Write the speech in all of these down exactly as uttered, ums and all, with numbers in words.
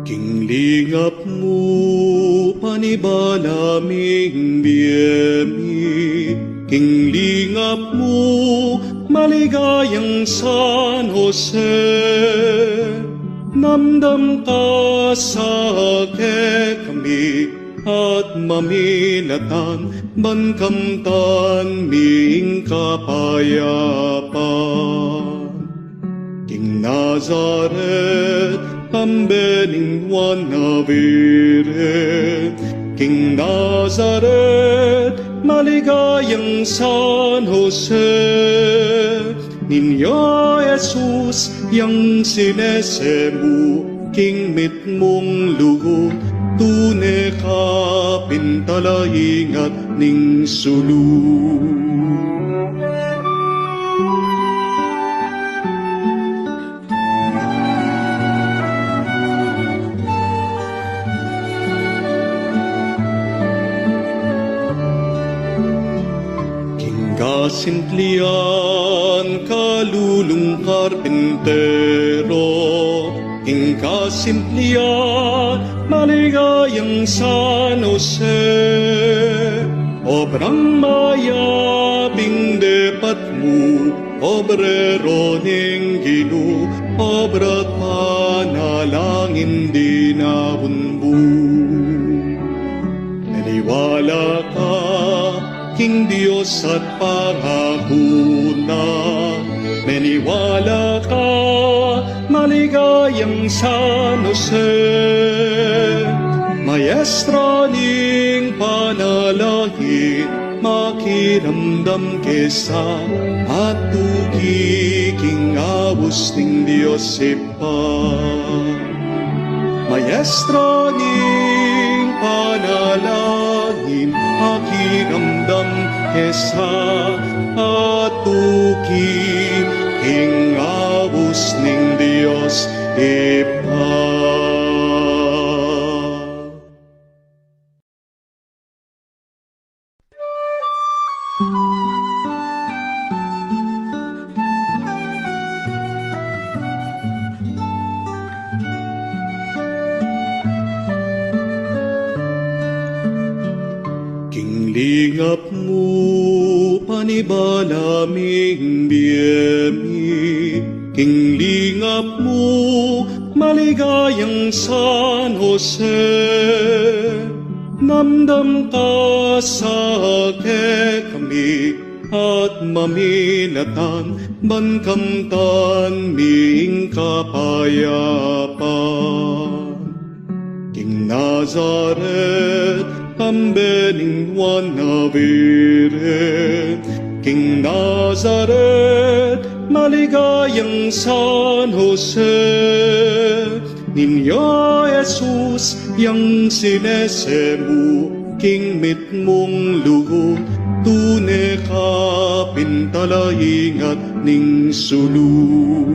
King lingap mu, panibala ming bie mi. King lingap mu, maligayang San Jose. Namdam ka sa kekami, at maminatan ban kamtan mi ing kapayapan. King Nazaret, kambe ning Nuan a Birhen. King Nazaret, maligayang San Jose. Niño Jesus, yang sinese mu king mitmung lugud, tune ka pin talaingat ning sulu. King kasimplian, kalulung karpintero. King kasimplian, maligayang San Jose. Obrang mayap ing depat mu, obrero ning Ginu, obra't panalangin dinaun mu. Maniwala ka king Dios at pangaku na. Maniwala ka, maligayang San Jose. Maestra ning panalangin, makiramdam ke sa at tuki king abus ning Dios Ibpa. Maestra ning panalangin, makiramdam ke sa at tuki king abus ning Dios Ibpa. King lingap mu, panibala ming bie mi. King lingap mu, maligayang San Jose. Namdam ka sa kekami at maminatan ban kamtan mi ing kapayapan. King Nazaret, kambe ning Nuan a Birhen. King Nazaret, maligayang San Jose. Niño Jesus, yang sinese mu king mitmung lugud, tune ka pin talaingat ning sulu.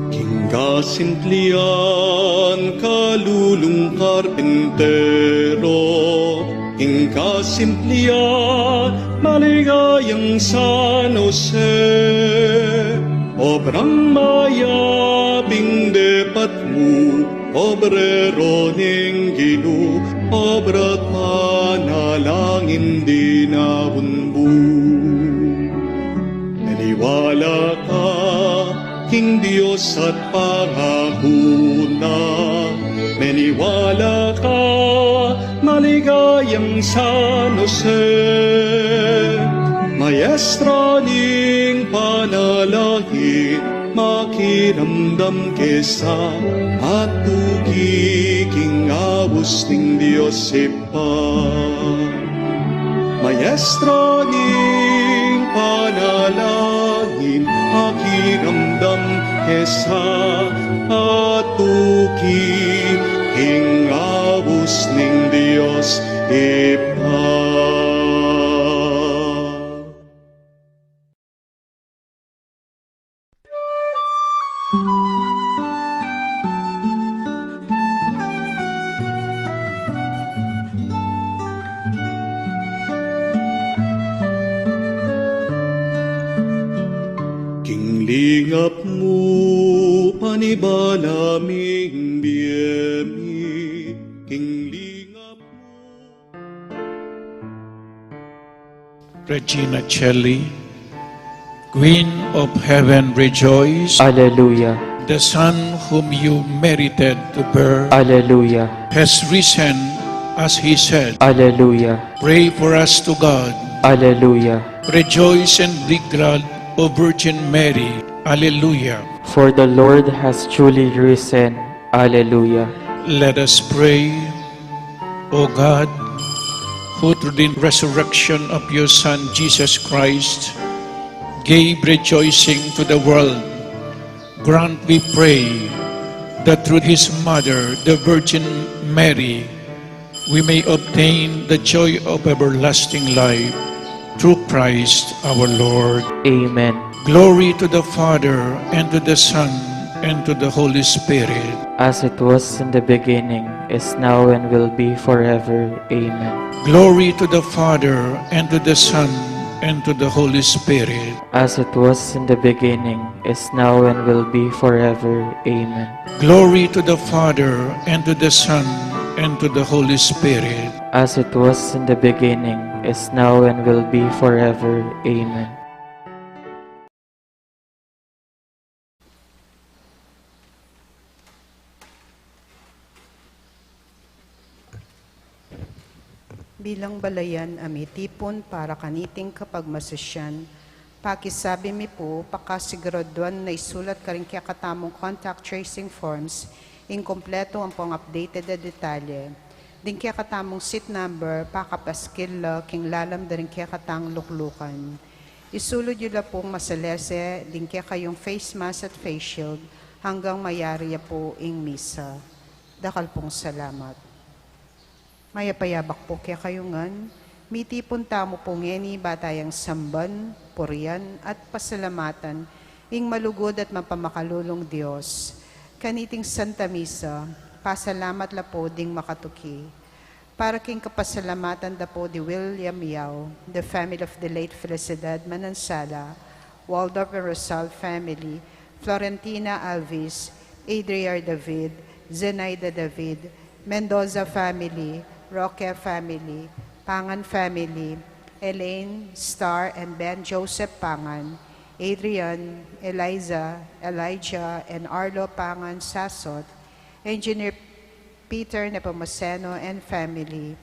King kasimplian, kalulung karpintero. King kasimplian, maligayang San Jose. Obrang mayap ing depat mu, obrero ning Ginu, obra't panalangin dinaun mu. Maniwala ka king Dios at pangaku na. Maniwala ka, maligayang San Jose. Maestra ning panalangin, makiramdam ke sa at tuki king abus ning Dios Ibpa. Maestra ning panalangin, makiramdam ke sa at tuki king abus ning Dios Ibpa. King lingap mu, panibala ming bie mi. King lingap Regina Coeli, Queen of Heaven, rejoice. Alleluia. The Son whom you merited to bear Alleluia. Has risen as he said. Alleluia. Pray for us to God. Alleluia. Rejoice and be glad, O Virgin Mary. Alleluia. For the Lord has truly risen. Alleluia. Let us pray. O God, who through the resurrection of your Son Jesus Christ gave rejoicing to the world, grant, we pray, that through his mother, the Virgin Mary, we may obtain the joy of everlasting life through Christ our Lord. Amen. Glory to the Father, and to the Son, and to the Holy Spirit. As it was in the beginning, is now, and will be forever. Amen. Glory to the Father, and to the Son, and to the Holy Spirit. As it was in the beginning, is now, and will be forever. Amen. Glory to the Father, and to the Son, and to the Holy Spirit. As it was in the beginning, is now, and will be forever. Amen. Bilang balayan a mitipun para kaniting kapagmasisyan, pakisabi mi pu, pakasiguraduan na isulat karing kekatamung contact tracing forms ing kumpletu ampong updated a detalye. Ding kekatamung seat number, pakapaskil la king lalam da ring kekatang luklukan. Isulud yu la pung masalese ding kekayung face mask at face shield hanggang mayari ya pu ing misa. Dakal pung salamat. Mayap a yabak pu kekayu ngan, mitipun tamu pu ngeni ba tayang samban, purian, at pasalamatan ing malugud at mapamakalulung Dios. Kaniting Santa Misa, pasalamat la pu ding makatuki. Para king kapasalamatan da pu di William Yao, the family of the late Felicidad Manansala, Waldorf and Rosal family, Florentina Alvis, Adriar David, Zenaida David, Mendoza family, Roque family, Pangan family, Elaine, Star, and Ben Joseph Pangan, Adrian, Eliza, Elijah, and Arlo Pangan Sasot, Engineer Peter Nepomuceno and family,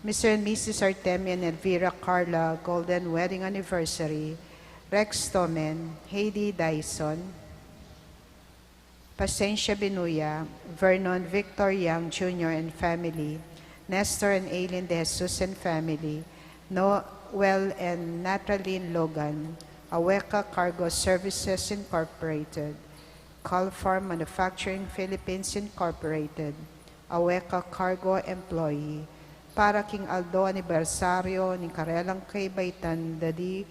Mister and Missus Artemio and Elvira Carla, golden wedding anniversary, Rex Tomen, Heidi Dyson, Pacencia Binuya, Vernon Victor Young Junior and family, Nestor and Aileen De Jesus and family, Noel and Natalie Logan, Aweka Cargo Services Incorporated, Call Farm Manufacturing Philippines Incorporated, Aweka Cargo employee, para king aldo anibersaryo ning karelang kabaitan da di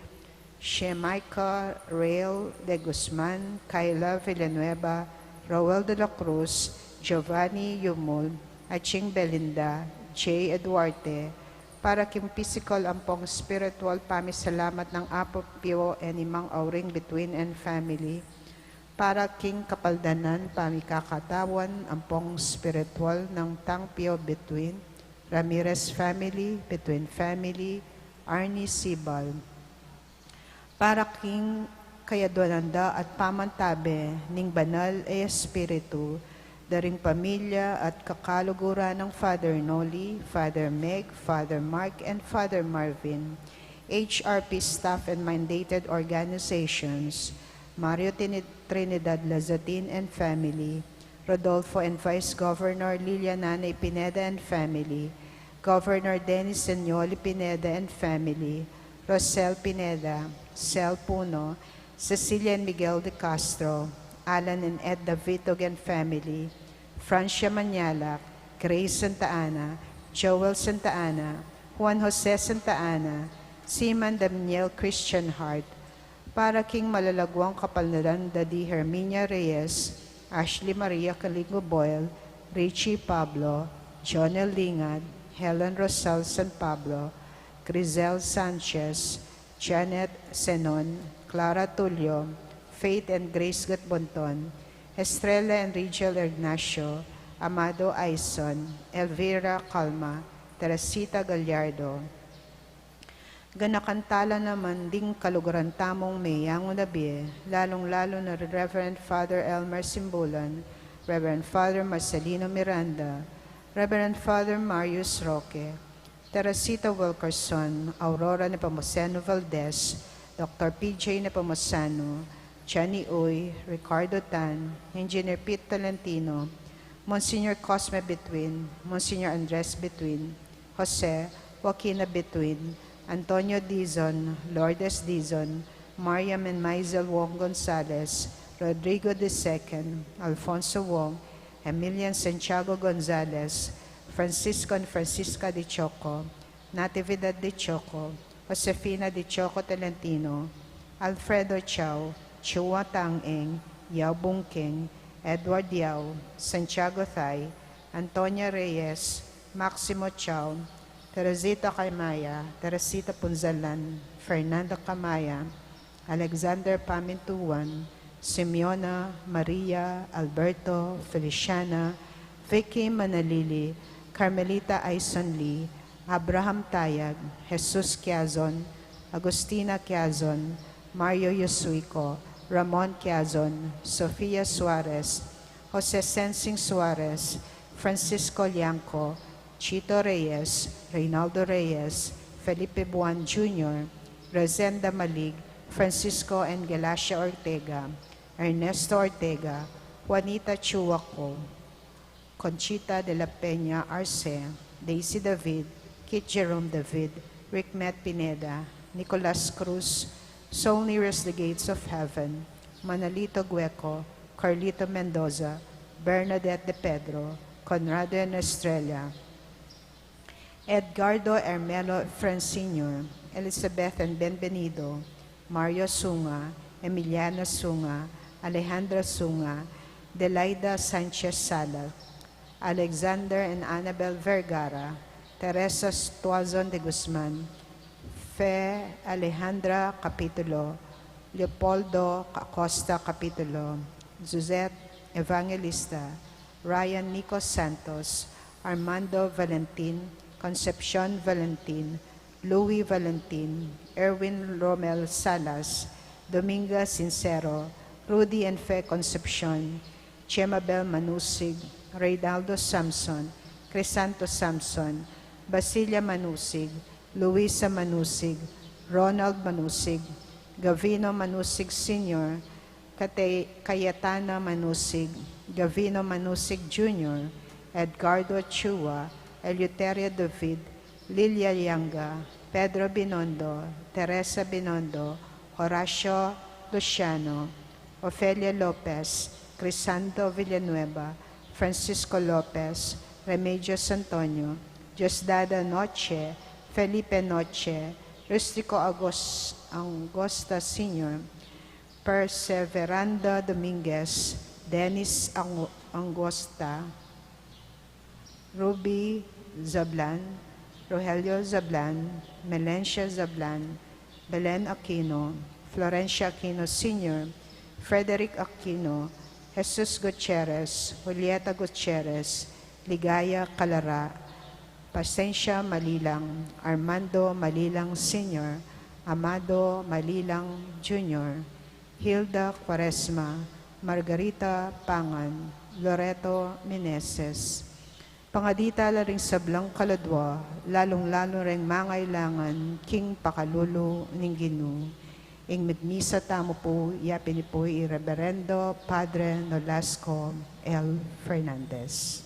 Shemaica Rael de Guzman, Kyla Villanueva, Roel de la Cruz, Giovanni Yumul, Aching Belinda, Jay Eduarte, para king pisikal ampong spiritual pamisalamat nang Apo Pio and Imang Auring Bituin and family, para king kapaldanan pamikakatawan ampong spiritual nang Tang Pio Bituin, Ramirez family, Bituin family, Arnie Sibal, para king kayadwanan da at pamantabe ning Banal a Espiritu, da ring pamilya at kakaluguran nang Father Noli, Father Meg, Father Mark, and Father Marvin, H R P staff and mandated organizations, Mario Tini-, Trinidad Lazatin and family, Rodolfo and Vice Governor Liliana Nay Pineda and family, Governor Dennis Señoli Pineda and family, Rosel Pineda, Sel Puno, Cecilia and Miguel de Castro, Alan and Edda Vitog and family, Francia Mañalac, Grace Santa Ana, Joel Santa Ana, Juan Jose Santa Ana, Seaman Daniel Christian Hart, para king malalaguang kapaldanan da di Herminia Reyes, Ashley Maria Caligo Boyle, Richie Pablo, Jonel Lingad, Helen Rosal San Pablo, Grisel Sanchez, Janet Senon, Clara Tulio, Faith and Grace Gatbonton, Estrella and Rigel Ignacio, Amado Aison, Elvira Calma, Teresita Gallardo. Ganakan tala naman ding kaluguran tamung meyangu na bie, lalung-lalu na ri Reverend Father Elmer Simbulan, Reverend Father Marcelino Miranda, Reverend Father Marius Roque, Teresita Wilkerson, Aurora Nepomuceno Valdez, Doctor P J Nepomuceno, Johnny Uy, Ricardo Tan, Engineer Pete Tolentino, Monsignor Cosme Between, Monsignor Andres Between, Jose, Joaquina Between, Antonio Dizon, Lourdes Dizon, Mariam and Maisel Wong Gonzalez, Rodrigo the Second, Alfonso Wong, Emilian Santiago Gonzalez, Francisco and Francisca de Choco, Natividad de Choco, Josefina de Choco Tolentino, Alfredo Chao, Chua Tang Eng, Yao Bungkeng, Edward Yao, Santiago Thay, Antonia Reyes, Maximo Chao, Teresita Camaya, Teresita Punzalan, Fernanda Camaya, Alexander Pamintuan, Simeona, Maria, Alberto, Feliciana, Vicky Manalili, Carmelita Aison Lee, Abraham Tayag, Jesus Quiazon, Agustina Quiazon, Mario Yosuico, Ramon Quiazon, Sofia Suarez, Jose Sensing Suarez, Francisco Liangco, Chito Reyes, Reynaldo Reyes, Felipe Buan Junior, Rosenda Malig, Francisco and Galacia Ortega, Ernesto Ortega, Juanita Chuaco, Conchita de la Peña Arce, Daisy David, Kit Jerome David, Rickmet Pineda, Nicolas Cruz, Soul Nearest the Gates of Heaven, Manalito Gueco, Carlito Mendoza, Bernadette de Pedro, Conrado and Estrella, Edgardo Hermelo Efren Senior, Elizabeth and Benvenido, Mario Sunga, Emiliana Sunga, Alejandra Sunga, Delaida Sanchez Sala, Alexander and Annabel Vergara, Teresa Tuazon de Guzman, Fe Alejandra Capitulo, Leopoldo Acosta Capitulo, Suzette Evangelista, Ryan Nico Santos, Armando Valentin, Concepcion Valentin, Louis Valentin, Erwin Romel Salas, Dominga Sincero, Rudy and Fe Concepcion, Chemabel Manusig, Reynaldo Samson, Crisanto Samson, Basilia Manusig, Luisa Manusig, Ronald Manusig, Gavino Manusig Senior, Kate-, Cayetana Manusig, Gavino Manusig Junior, Edgardo Chua, Eleuterio David, Lilia Yanga, Pedro Binondo, Teresa Binondo, Horacio Luciano, Ofelia Lopez, Crisanto Villanueva, Francisco Lopez, Remedios Antonio, Diosdada Noche, Felipe Noche, Rustico Agos-, Angosta Senior, Perseveranda Dominguez, Dennis Ang-, Angosta, Ruby Zablan, Rogelio Zablan, Melencia Zablan, Belen Aquino, Florencia Aquino Senior, Frederick Aquino, Jesus Gutierrez, Julieta Gutierrez, Ligaya Calara, Pasencia Malilang, Armando Malilang Senior, Amado Malilang Junior, Hilda Cuaresma, Margarita Pangan, Loreto Meneses. Pangadi tala ring sablang kaladua, lalung-lalu reng mangailangan king pakalulu ning Ginu. Ing magmisa tamu pu, yapin pu i Reverendo Padre Nolasco L Fernandez.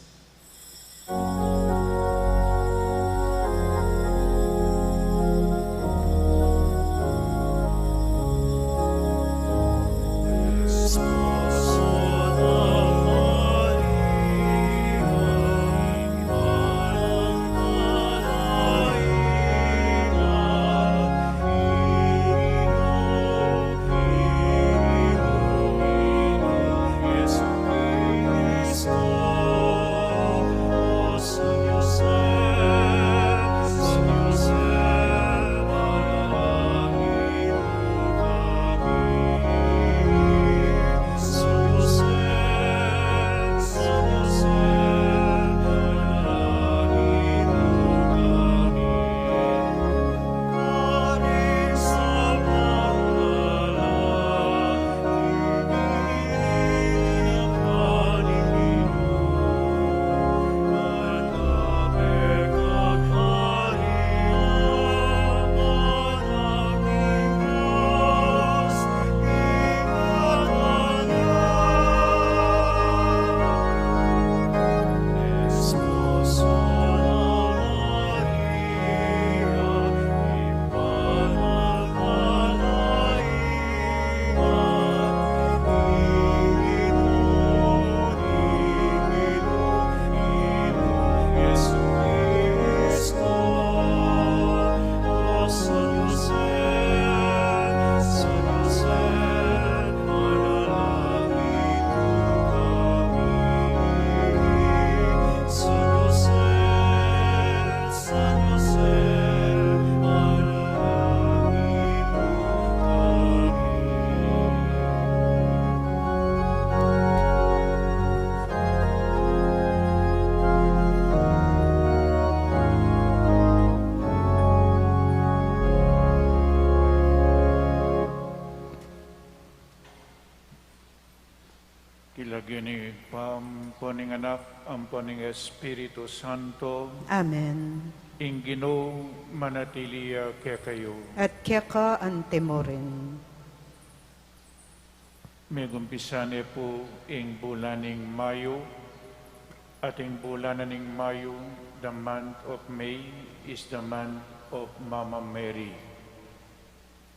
King Ibpa, ampo ning Anak, ampo ning Espiritu Santo. Amen. Ing Ginu manatili ya kekayu. At keka antimo rin. Megumpisa ne pu ing bulan ning Mayu, at ing bulan na ning Mayu, the month of May, is the month of Mama Mary.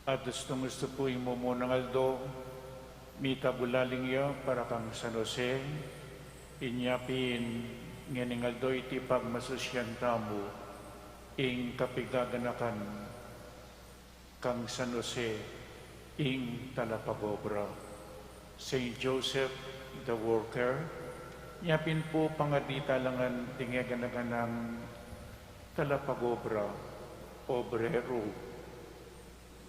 At dustung-dustu pu ing mumunang aldo, mita bulaling ya para kang San Jose. Inya pin ngening aldo iti pagmasusyan tamu ing kapigaganakan kang San Jose ing talapagobra, Saint Joseph the worker. Inya pin pu pangadita la ngan ding e gana-ganang talapagobra, obreru.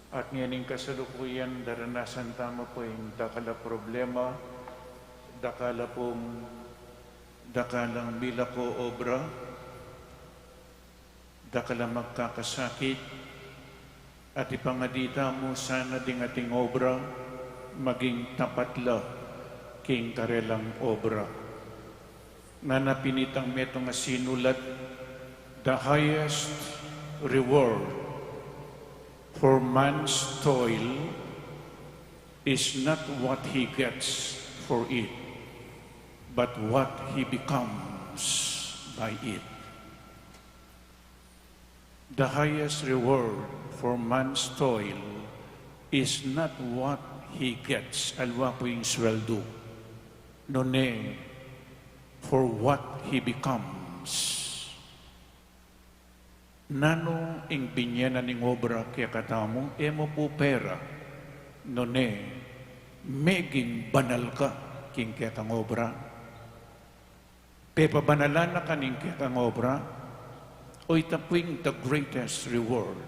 At ngening kasalukuyan daranasan tamu pu ing dakal a problema, dakal a pung, dakal a milako obra, dakal a magkakasakit, at ipangadita mu sana ding ating obra maging tapat la king karelang obra. Ngana pin itang metung a sinulat, the highest reward for man's toil is not what he gets for it, but what he becomes by it. The highest reward for man's toil is not what he gets, aliwa pu ing sweldu, nune for what he becomes. Nanu ing binye na ning obra kekatamu, e mu pu pera, nune meging banal ka king kekang obra. Pepabanalan na ka ning kekang obra, o ita pu ing the greatest reward.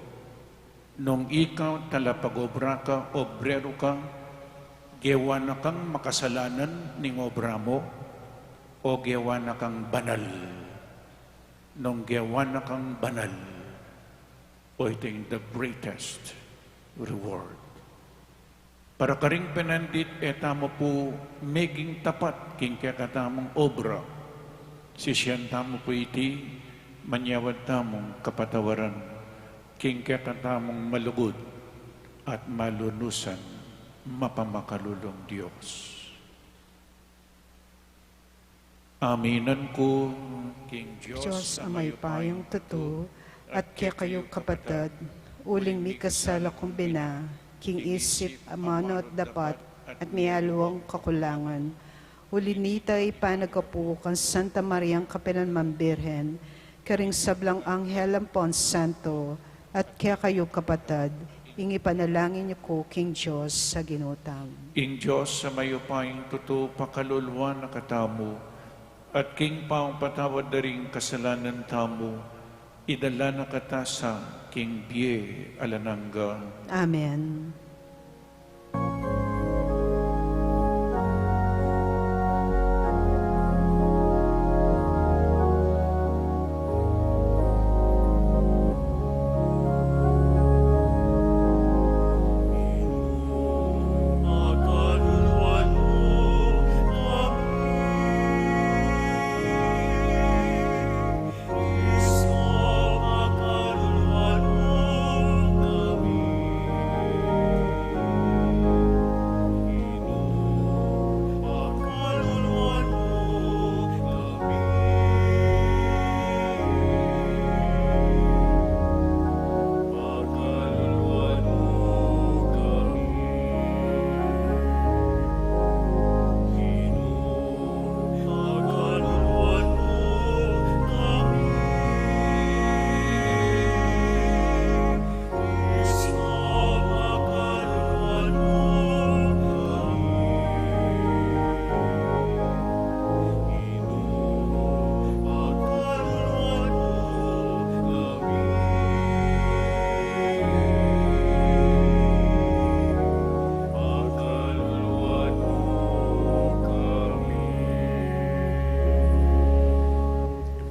Nung ika talapagobra ka, obreru ka, gewa na kang makasalanan ning obra mu, o gewa na kang banal. Nung gewa na kang banal, o ita ing the greatest reward. Para karing penandit, e tamu pu meging tapat king kekatamung obra. Sisian tamu pu iti, manyawad tamung kapatawaran king kekatamung malugud at malunusan mapamakalulung Dios. Aminan ku king Dios a mayupayang tutu, at kekayu kapatad, uling mikasala kung bina, king isip, amanu at dapat, at mialiwang kakulangan. Uli nita, ipanagapu kang Santa Mariang kapilanman Birhen, karing sablang anghel ampon santo, at kekayu kapatad, ing ipanalangin yu ku king Dios a Ginu tamu. Ing Dios a mayupayang tutu pakaluluan na katamu, at king pamapatawad da ring kasalanan tamu, idala na kata sa king bie alang angga. Amen.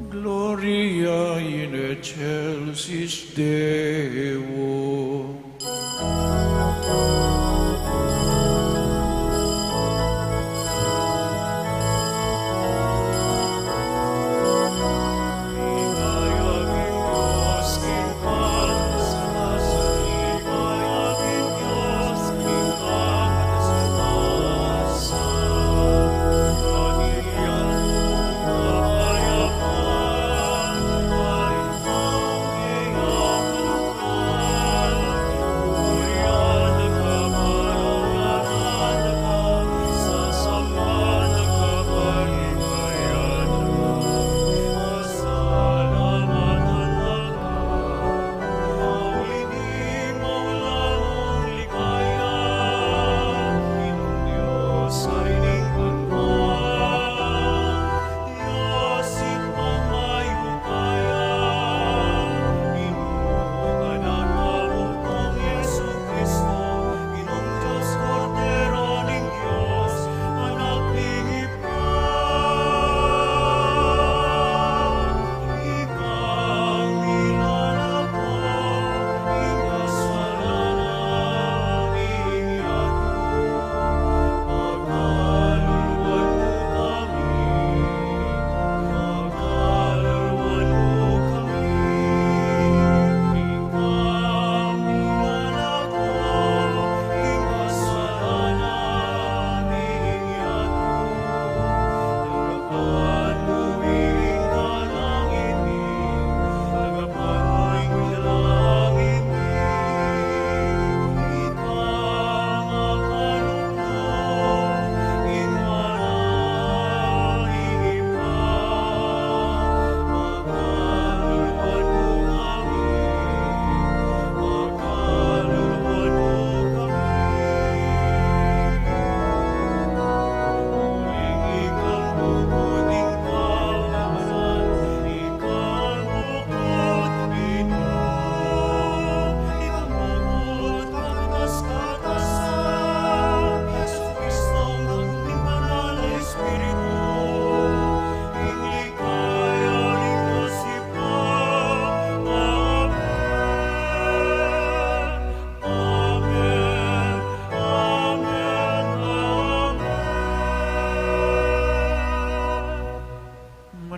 Gloria in excelsis Deo.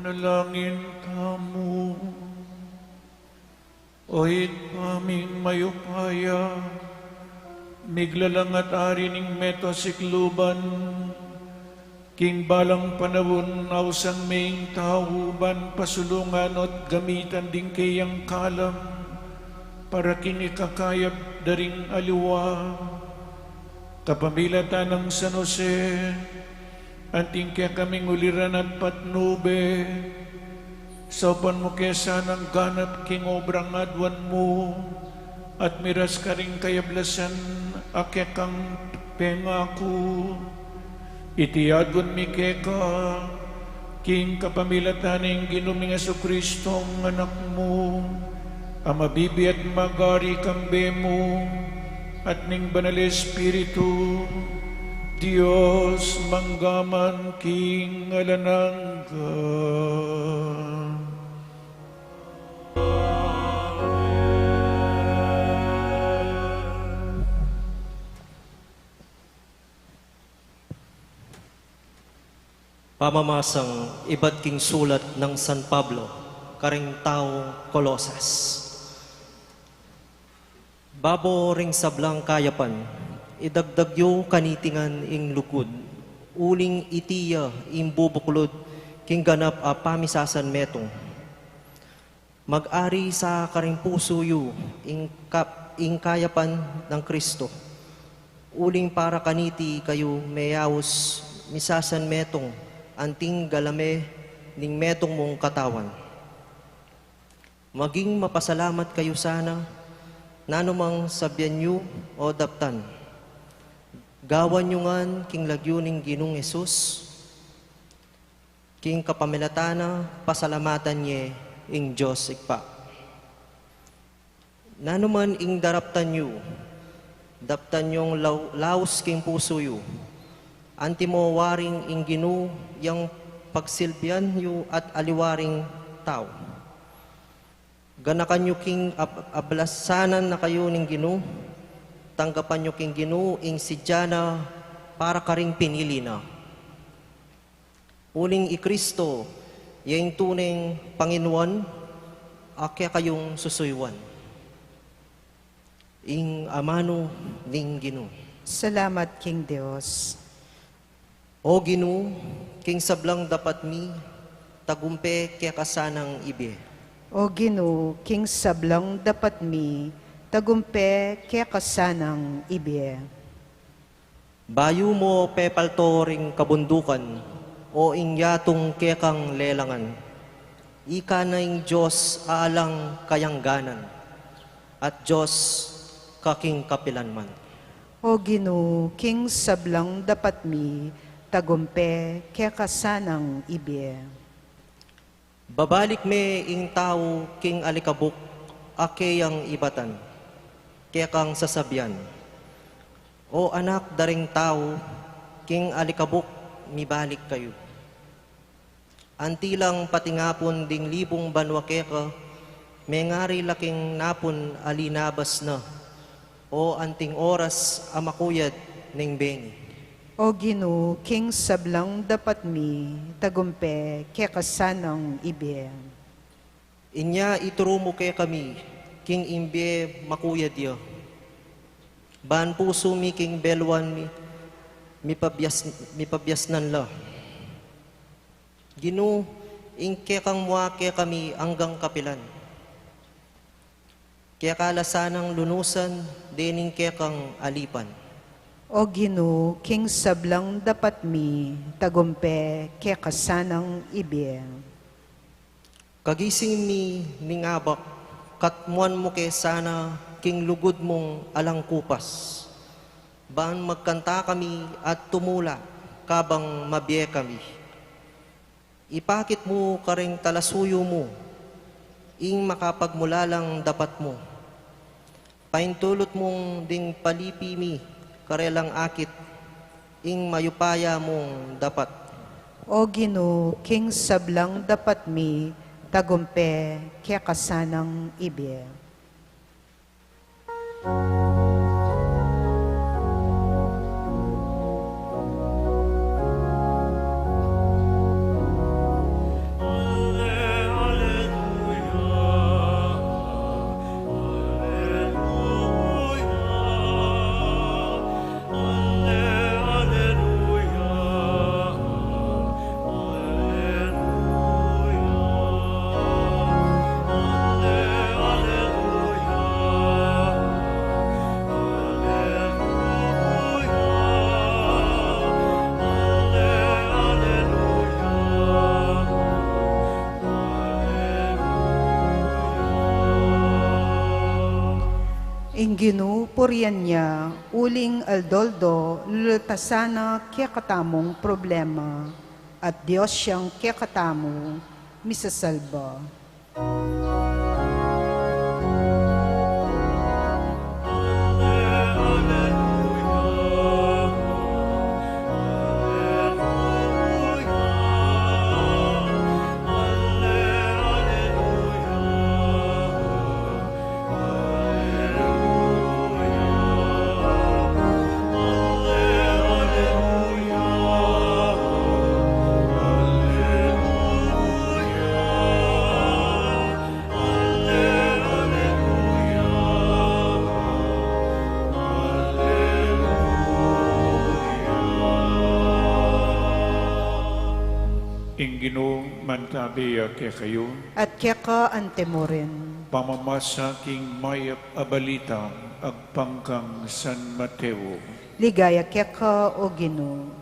Manalangin tamu. O Ibpa ming mayupaya, miglalang at ari ning meto sikluban, king balang panaun ausan me ing tau ban pasulungan o't gamitan ding keyang kalam para king ikakayap da ring aliwa. Kapamilatan nang San Jose, anting kekaming uliran at patnube, saupan mu ke sanang ganap king obrang aduan mu, at miras karing kayablasan a kekang pengaku. Iti aduan mi keka, king kapamilatan ning Ginu ming Jesucristo, Anak mu, a mabibie at magari kambe mu, at ning Banal Espiritu, Dios, mangga man king alang angga. Pamamasang ibat king sulat nang San Pablo karing taung Colosas. Babo ring sablang kayapan, idagdag yu kaniti ngan ing lugud, uling iti ya ing bubuklud king ganap a pamisasanmetung. Mag-ari sa karing pusu yu ing kap-, ing kayapan nang Kristo. Uling para kaniti kayu meyaus misasanmetung anting galame ning metung mung katawan. Maging mapasalamat kayu sana, nanumang sabian yu o daptan. Gawan yu ngan king lagyu ning Ginung Jesus, king kapamilatan na pasalamatan ye ing Dios Ibpa. Nanuman ing daraptan yu, daptan yung lau-, laus king pusu yu. Antimo waring ing Ginu yang pagsilbian yu at aliwa ring tau. Ganakan yu king ab-, ablasanan na kayu ning Ginu, tanggapan yu king Ginu ing sidya na para karing pinili na. Uling i Kristo, ya ing tuneng Panginuan, a kekayung susuyuan. Ing amanu ning Ginu. Salamat king Dios. O Ginu, king sablang dapat mi, tagumpe keka sanang ibie. O Ginu, king sablang dapat mi, tagumpe keka sanang ibie. Bayu mo pepalto ring kabundukan, o ing yatung kekang lelangan. Ika na ing Dios a alang kayangganan, at Dios ka king kapilanman. O Ginu, king sablang dapat mi, tagumpe keka sanang ibie. Babalik me ing tau king alikabuk a keyang ibatan, kekang sasabian, O anak da ring tau, king alikabuk mibalik kayu. Anti lang patingapun ding libung banua keka, mengari la king napun a linabas na, o anting oras a makuyad ning bengi. O Ginu, king sablang dapat mi, tagumpe keka sanang ibie. Inya ituru mu kekami king imbie makuyad ya. Ban pusu mi king beluan mi, mipabias-, mipabiasnan la. Ginu, ing kekang mua kekami anggang kapilan. Keka la sanang lunusan dening kekang alipan. O Ginu, king sablang dapat mi, tagumpe keka sanang ibie. Kagising mi ning abak, katmuan mu ke sana king lugud mung alang kupas. Ban magkanta kami at tumula kabang mabie kami. Ipakit mu karing talasuyu mu ing makapagmulalang dapat mu. Paintulut mung ding palipi mi karelang akit ing mayupaya mung dapat. O Ginu, king sablang dapat mi, tagumpe keka sanang ibie. Ing Ginu purian ya, uling aldo-aldo lulutasan na kekatamung problema, at Dios yang kekatamu misasalba. Ing Ginu mantabi ya kekayu. At keka antimurin. Pamamasa king mayap a balita agpang kang San Mateo. Ligaya keka, O Ginu.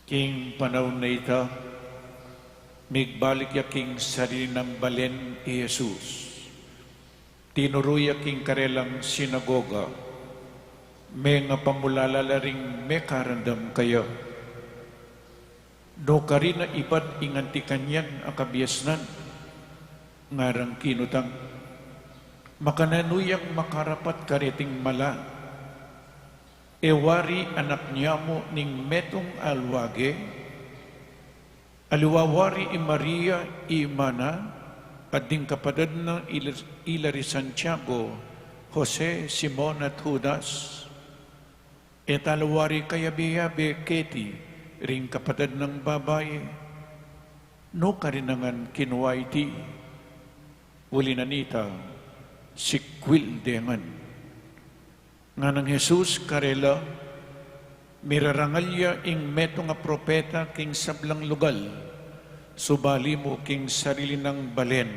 King panaun a ita, migbalik ya king sarili nang balen i Jesus. Tinuru ya king karelang sinagoga, mengapamulala la ring mekarandam kaya. Nukarin a ibat ing anti kanyan a kabiasnan? Ngarang kinutang, makananu yang makarapat kareting mala? E wari anak niamu ning metung a luage? Aliwa wari i Maria, i ima na, at ding kapatad na ila, ila ri Santiago, Jose, Simon, at Judas? E tala wari kayabe-yabe keti ring kapatad nang babai? Nukarin a ngan kinua iti? Uli na nita, sikwil de ngan. Nganang Jesus karela, mirarangal ya ing metung a propeta king sablang lugal, subali mu king sarili nang balen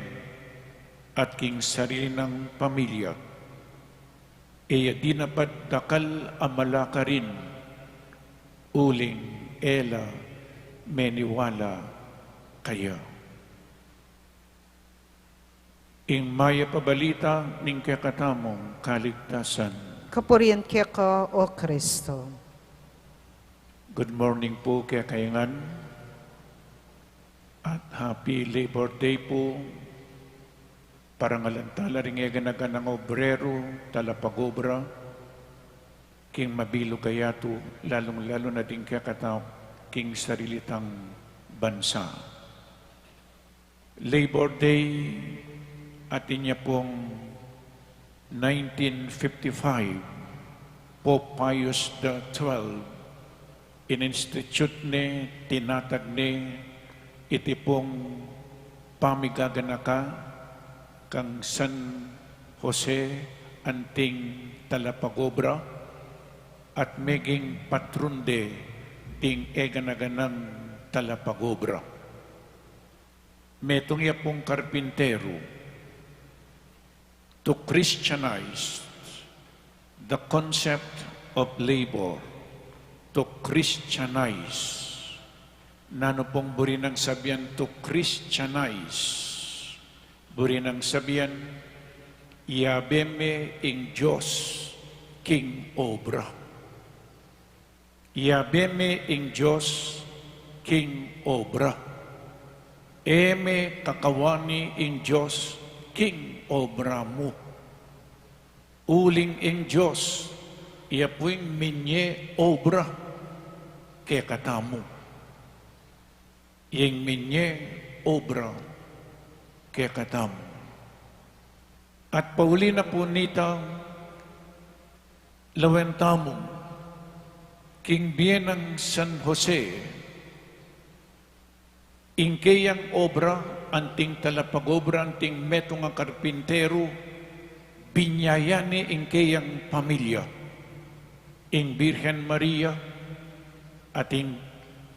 at king sarili nang pamilya. E ya dinapat dakal a mala karin, uling e la meniwala kaya. Ing mayap a balita ning kekatamung kaligtasan. Kapurian keka, O Kristo. Good morning pu kekayu ngan. At happy Labor Day pu. Parangalan tala ring eganaganang obreru, talapag-obra, king mabilug a yatu, lalung-lalu na ding kekatau king sarili tang bansa. Labor Day, atin ya pung nineteen fifty-five, Pope Pius the twelfth, in-institute ne, tinatag ne, iti pung pamigaganaka kang San Jose anting talapag-obra, at meging patron de ding eganaganang talapag-obra. Metung ya pung karpinteru. To Christianize, the concept of labor, to Christianize. Nanu pung buri nang sabian to Christianize? Buri nang sabian, iyabe me ing Dios king obra. Iyabe me ing Dios king obra. E me kakawani ing Dios king obra mu. Uling ing Dios, iya pu ing minye obra kekatamu. Ing minye obra kekatamu. At pauli na pu nita, lawen tamu, king bie nang San Jose, ing keyang obra, anting talapag-obra, anting metung a karpinteru, binie ya ne ing keyang pamilya, ing Birhen Maria, at ing,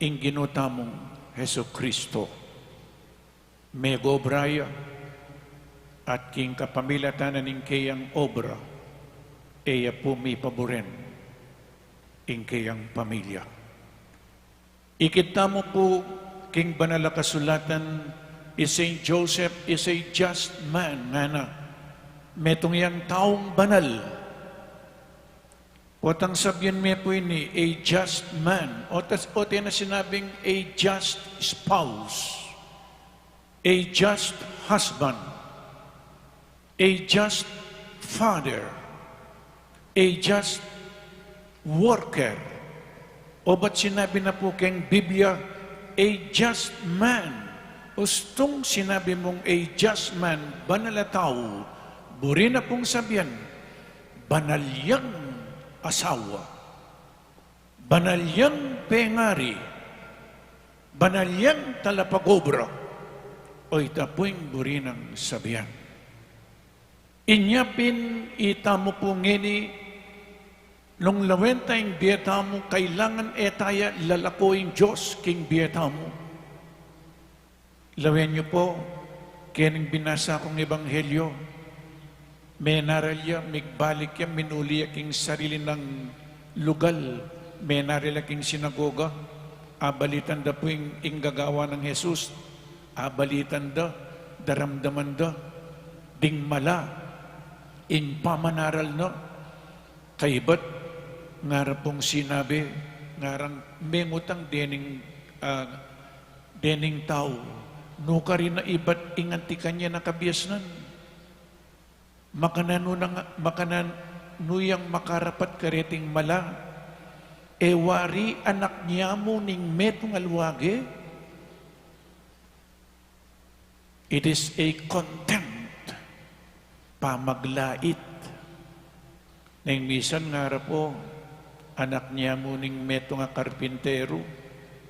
ing Ginu tamung Jesucristo. Megobra ya, at king kapamilatan na ning keyang obra, E ya pu mipaburen ing keyang pamilya. Ikit tamu pu king Banal a Kasulatan, i Saint Joseph is a just man, ngana. Metung yang taung banal. Potang sabyan me pu ini, a just man. O tas, o te na sinabing a just spouse, a just husband, a just father, a just worker. O ba't sinabi na pu keng Biblia, a just man? Ustung sinabi mung a just man, banal a tau, buri na pung sabyan, banal yang asawa, banal yang pengari, banal yang talapagobra. O ita pu ing buri nang sabyan. Inya pin itamu pu ngeni, nung lawen ta ing bie tamu, kailangan e ta ya lalako ing Dios king bie tamu. Lawen yu pu, kening binasa kung ebanghelyo, menaral ya, migbalik ya, minuli ya king sarili nang lugal, menaral ya king sinagoga, abalitan da pu ing, ing gagawa nang Jesus, abalitan da, daramdaman da, ding mala ing pamanaral na. Kaybat, ngara pung sinabi, ngarang mengutang dening, ah, dening tau, nukarin na ibat ing anti kanya na kabiasnan. Makananu nang, makananu yang makarapat kareting mala? E wari anak nia mu ning metung a luage? It is a contempt, pamaglait. Neng misan ngara pu, anak nia mu ning metung a karpinteru,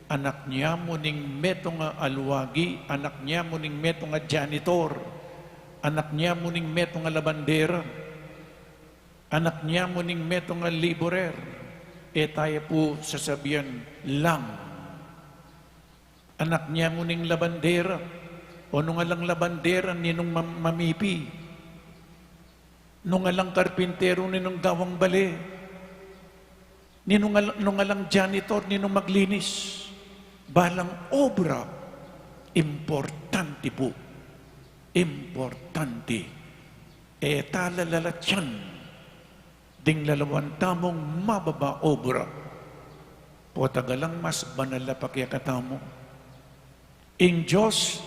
anak nia mu ning metung a aluagi, anak nia mu ning metung a janitor, anak nia mu ning metung a labandera, anak nia mu ning metung a laborer. E ta ya pu sasabian lang. Anak nia mu ning labandera, o nung alang labandera, ninung mam-, mamipi? Nung alang karpinteru, ninung gawang bale? Ninung al-, nung alang janitor, ninung maglinis? Balang obra, importante pu. Importante. E ta lalalatyan ding lalawan tamung mababa obra. Potang alang mas banal a pakiabe katamu. Ing Dios,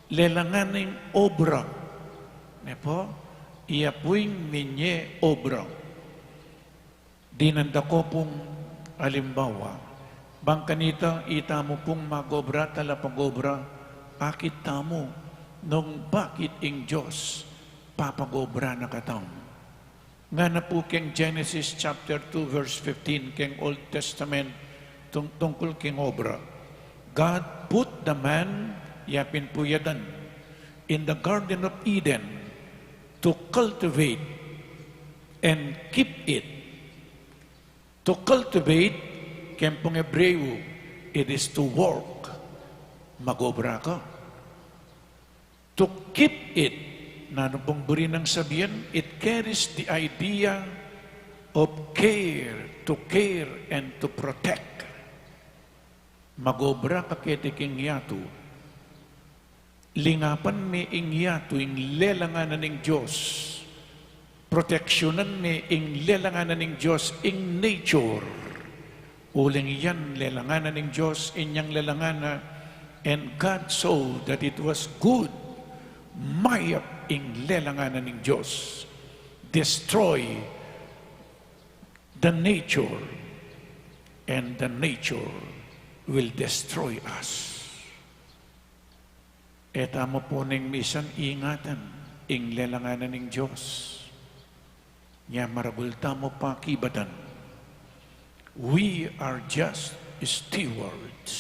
lelangan ing obra. Ne pu? Iya pu ing minye obra. Dinan da ko pung alimbawa. Bang kanita, itamu pung mag-obra, talapag-obra, akit tamu nung bakit ing Dios papag-obra na katamu. Ngana pu keng Genesis chapter two, verse fifteen, keng Old Testament, tung-, tungkul keng obra. God put the man, yapin pu i Adan, in the Garden of Eden to cultivate and keep it. To cultivate, keng pung Hebreo, it is to work. Mag-obra ka. To keep it, nanu pung buri nang sabian, it carries the idea of care, to care and to protect. Mag-obra ka keti king yatu. Lingapan me ing yatu, ing lelanganan ning Dios. Proteksyonan me ing lelanganan ning Dios, ing nature. Uling yan lelanganan ning Dios, inyang lelanganan, and God saw that it was good. Mayap ing lelanganan ning Dios. Destroy the nature, and the nature will destroy us. E tamu pu neng misan ingatan ing lelanganan ning Dios. Nya maragul tamu pakibatan. We are just stewards.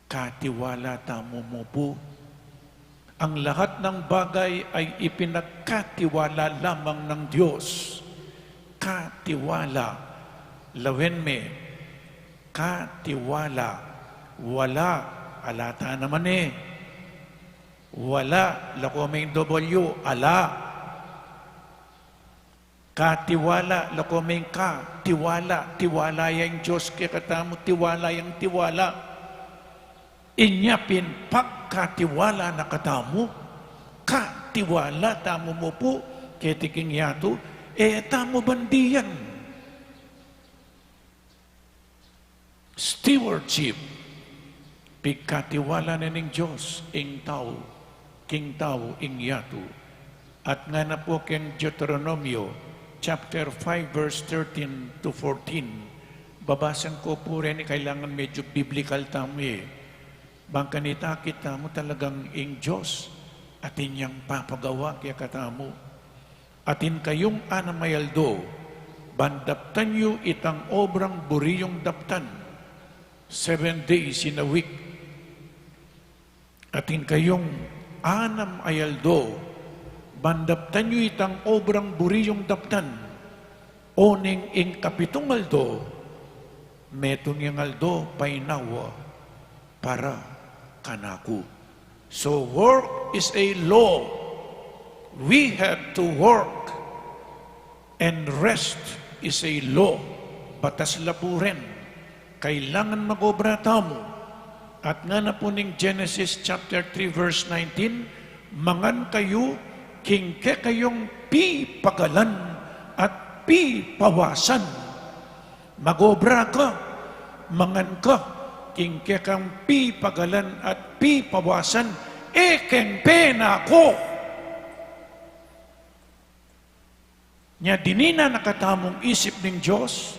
Katiwala tamu mu pu. Ang lahat ng bagay ay ipinagkatiwala lamang ng Diyos. Katiwala. Lawen me. Katiwala. Wala. Ala ta naman e. Wala. Lako me ing W. Ala. Katiwala, lako meng ka, tiwala, tiwala yang Dios kekatamu, tiwala yang tiwala. Inya pin pagkatiwala na katamu, katiwala tamu mu pu keti king yatu, e tamu bandian. Stewardship, pigkatiwala na ning Dios ing tau, king tau ing yatu. At ngana pu keng Deuteronomio chapter five, verse thirteen to fourteen. Babasan ku pu reni, kailangan medyo biblical tamu e. Bang kanita kita mu talagang ing Dios atin yang papagawa kekatamu. Atin kayung anam a aldo, ban daptan yu itang obrang buri yung daptan. Seven days in a week. Atin kayung anam a aldo, ban daptan yu itang obrang buri yung daptan. Oneng ing kapitung aldo, metung yang aldo painawa para kanaku. So work is a law. We have to work. And rest is a law. Batas la pu ren. Kailangan mag-obra tamu. At ngana pu ning Genesis chapter three, verse nineteen, mangan kayu king kekayung pipagalan at pipawasan. Mag-obra ka, mangan ka, king kekang pipagalan at pipawasan, e keng pena ku. Nya dinina na katamung isip ning Dios,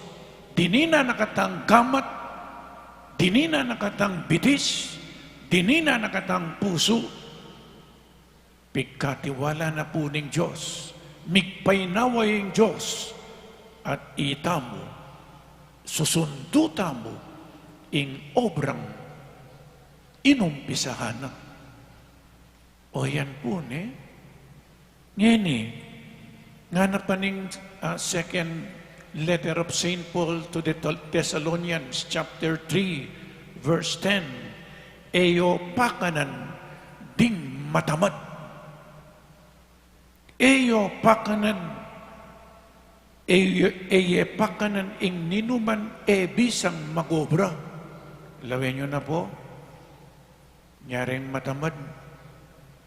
dinina na katang gamat, dinina na katang bitis, dinina na katang pusu. Pigkatiwala na pu ning Dios, migpainawa ing Dios, at itamu, susundu tamu ing obrang inumpisahan na. O yan pu, ne? Ngeni, ngana pa ning, ah, second letter of Saint Paul to the Thel-, Thessalonians, chapter three, verse ten, e yu pakanan ding matamad. E yu pakanan, e yu, e yu pakanan ing ninuman e bisang mag-obra. Lawen yu na pu, nyaring matamad,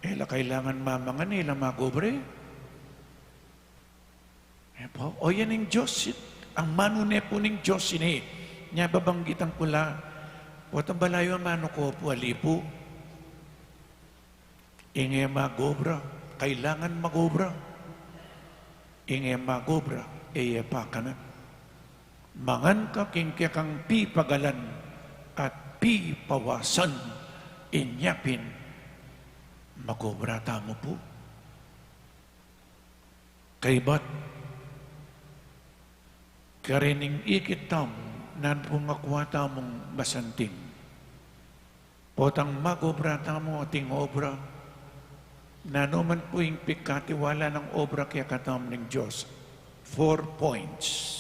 e la kailangan mamangan, e la mag-obra. E pu, o yan ing Dios, ang manu ne pu ning Dios ini. Nya babanggitan ku la, potang balayu a manu ku pu, ali pu. Ing e mag-obra, kailangan mag-obra. Ing e mag-obra, e ye pakanan. Mangan ka king kekang pipagalan at pipawasan, inya pin mag-obra tamu pu. Kaybat, karening ikit tamu, nanu pung akua tamung masanting. Potang mag-obra tamu ating obra, nanu man pu ing pikatiwala nang obra kekatamu ning Dios. Four points.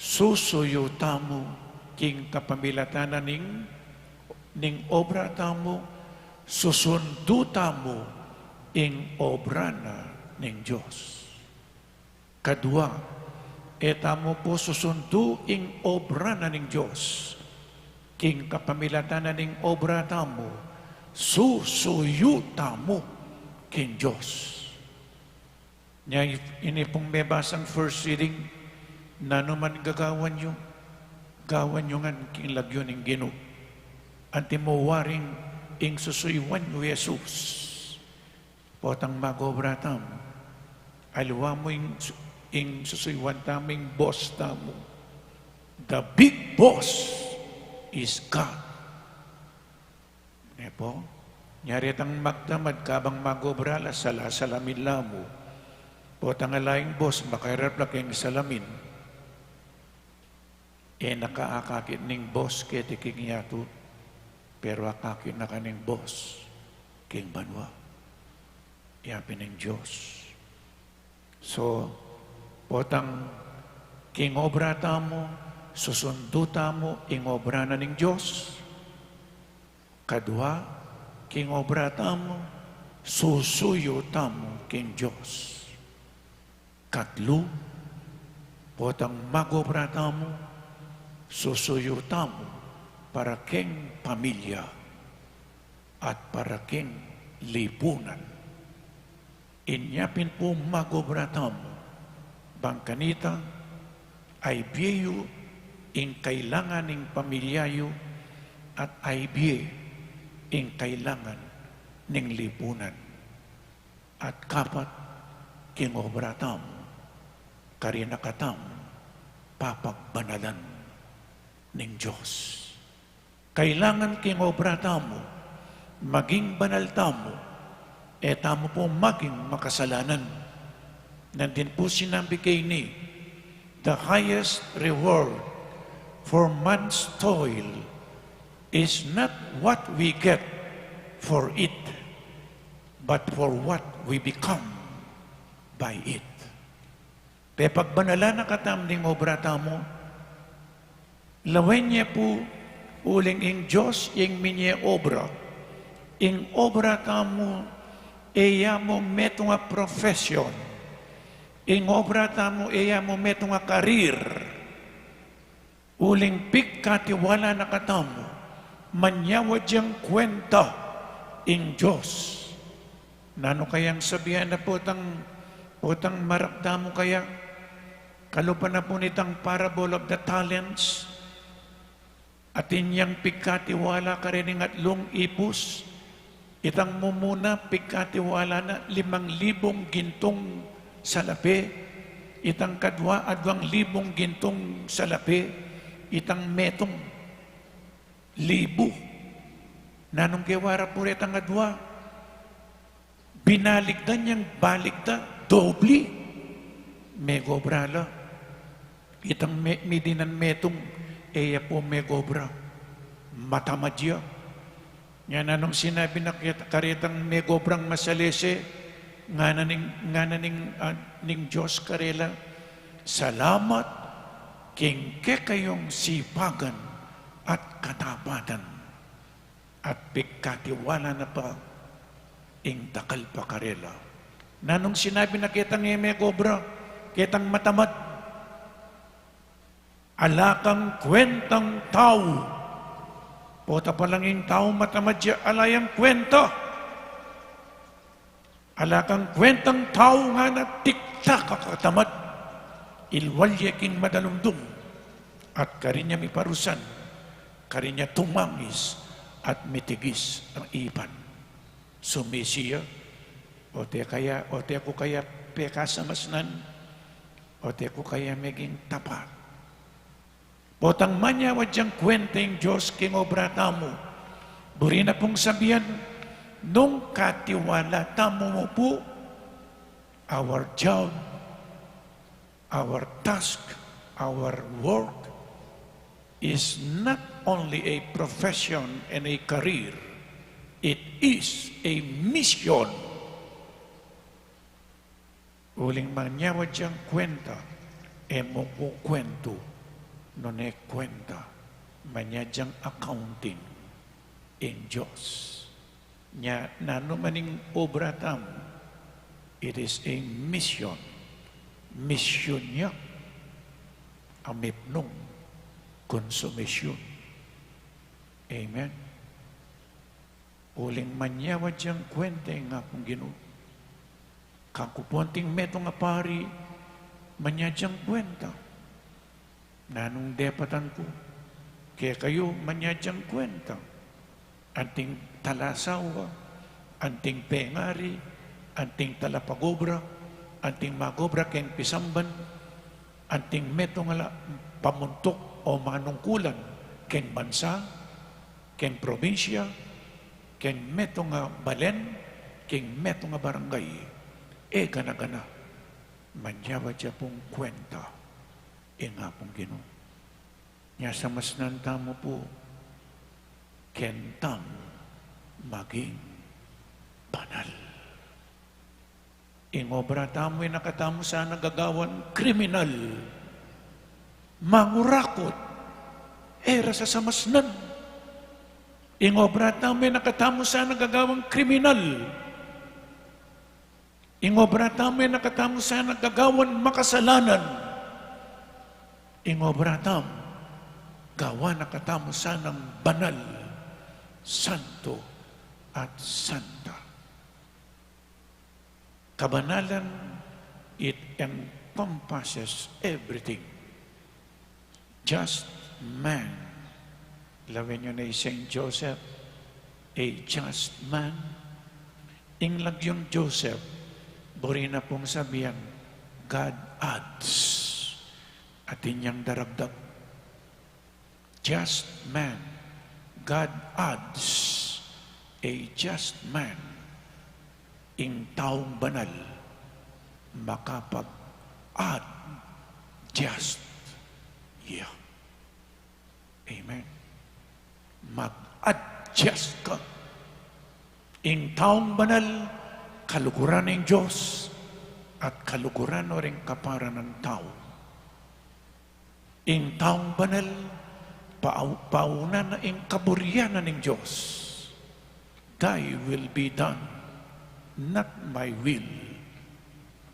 Susuyu tamu king kapamilatan na ning, ning obra tamu, susundu tamu ing obra na ning Dios. Kadua, e tamu pu susundu ing obra na ning Dios. King kapamilatan na ning obra tamu, susuyu tamu king Dios. Nya, ini pung mebasang first reading, nanu man gagawan yu, gawan yu ngan king lagyu ning Ginu. Antimo waring ing susuyuan yu Jesus. Potang mag-obra tamu, aliwa mu ing, ing susuyuan tamu, ing boss tamu. The big boss is God. Ne pu? Nya retang magtamad, kabang mag-obra la, sala-salamin la mu. Potang ala ing boss, makarap la keng salamin. E na ka akakit ning boss keti king yatu, pero akakit na ka ning boss king banua. Yapin ning Dios. So, potang king obra tamu, susundu tamu ing obra na ning Dios. Kadua, king obra tamu, susuyu tamu king Dios. Katlu, potang mag-obra tamu, susuyur tamu para king pamilya at para king lipunan. Inya pin pu mag-obra tamu, bang kanita, aibie yu ing kailangan ning pamilya yu, at aibie ing kailangan ning lipunan. At kapat, king obra tamu, karina katamu papagbanalan ning Dios. Kailangan king obra tamu, maging banal tamu, e tamu pu maging makasalanan. Nandin pu sinabi keni, the highest reward for man's toil is not what we get for it, but for what we become by it. Pepagbanalan na katamu ding obra tamu. Lawen ye pu, uling ing Dios ing minye obra. Ing obra tamu, e ya mu metung a profession. Ing obra tamu, e ya mu metung a karir. Uling pigkatiwala na katamu, manyawad yang kwenta ing Dios. Nanu kayang sabian na potang, potang marap tamu kaya? Kalupa na pu nitang parable of the talents, atin yang pigkatiwala kareng atlung ipus, itang mumuna pigkatiwala na limang libung gintung salapi, itang kadwa adwang libung gintung salapi, itang metung libu. Nanung gewa ra pu retang adwa? Binaligdan yang baligda, dobli. Megobra la. Itang me-, midinan metung, e ya pu megobra. Matamad ya. Nya nanung sinabi na keta-, karetang megobrang masalese, ngana ning, ngana ning, ah, ning Dios karela, "Salamat king kekayung sipagan at katapatan." At pigkatiwala na pa ing dakal pa karela. Nanung sinabi na ketang e megobra, ketang matamad? "Ala kang kwentang tau." Pota pa lang ing tau matamad ya, ala yang kwenta. "Ala kang kwentang tau," ngana, "dikta ka katamad." Ilwal ya king madalumdum, at karin ya miparusan, karin ya tumangis at mitigis a ipan. Sumisi ya, o te kaya, o te ku kaya pekasamasnan, o te ku kaya meging tapat. Potang manyawad yang kwenta ing Dios king obra tamu, buri na pung sabian, nung katiwala tamu mu pu, our job, our task, our work is not only a profession and a career, it is a mission. Uling manyawad yang kwenta, e mu kukwentu nune kwenta, manyawad yang accounting ing Dios. Nya, nanu man ing obra tamu, it is a mission. Misyun ya a mipnung konsumisyun. Amen. Uling manyawad yang kwenta ing Apung Ginu. Kaku pu anting metung a pari, manyawad yang kwenta. Nanung depatan ku? Kekayu, manyawad yang kwenta. Anting talasawa, anting pengari, anting talapagobra, anting magobra keng pisamban, anting metung a la-, pamuntuk o manungkulan keng bansa, keng probinsya, keng metung a balen, keng metung a barangay. E gana-gana, manyawad ya pung kwenta ing Apung Ginu. Nya samasnan tamu pu, keng tamu maging banal. Ing obra tamu, e na katamu sana gagawan kriminal, mangurakut, e ra sasamasnan. Ing obra tamu, e na katamu sana gagawan kriminal, Ing obra tamu, e na katamu sana gagawan makasalanan. Ing obra tamu, gawa na katamu sanang banal, santo, at santa. Kabanalan, it encompasses everything. Just man. Lawen yu na i Saint Joseph, a just man. Ing lagyung Joseph, buri na pung sabian, God adds. Atin yang daragdag. Just man. God adds. A just man. Ing taung banal makapag-add just ya. Amen. Mag-adjust ka. Ing taung banal, kaluguran ning Dios, at kaluguran no ring kapara nang tau. Ing taung banal, pau-, pauna na ing kaburian na ning Dios. Thy will be done, not my will,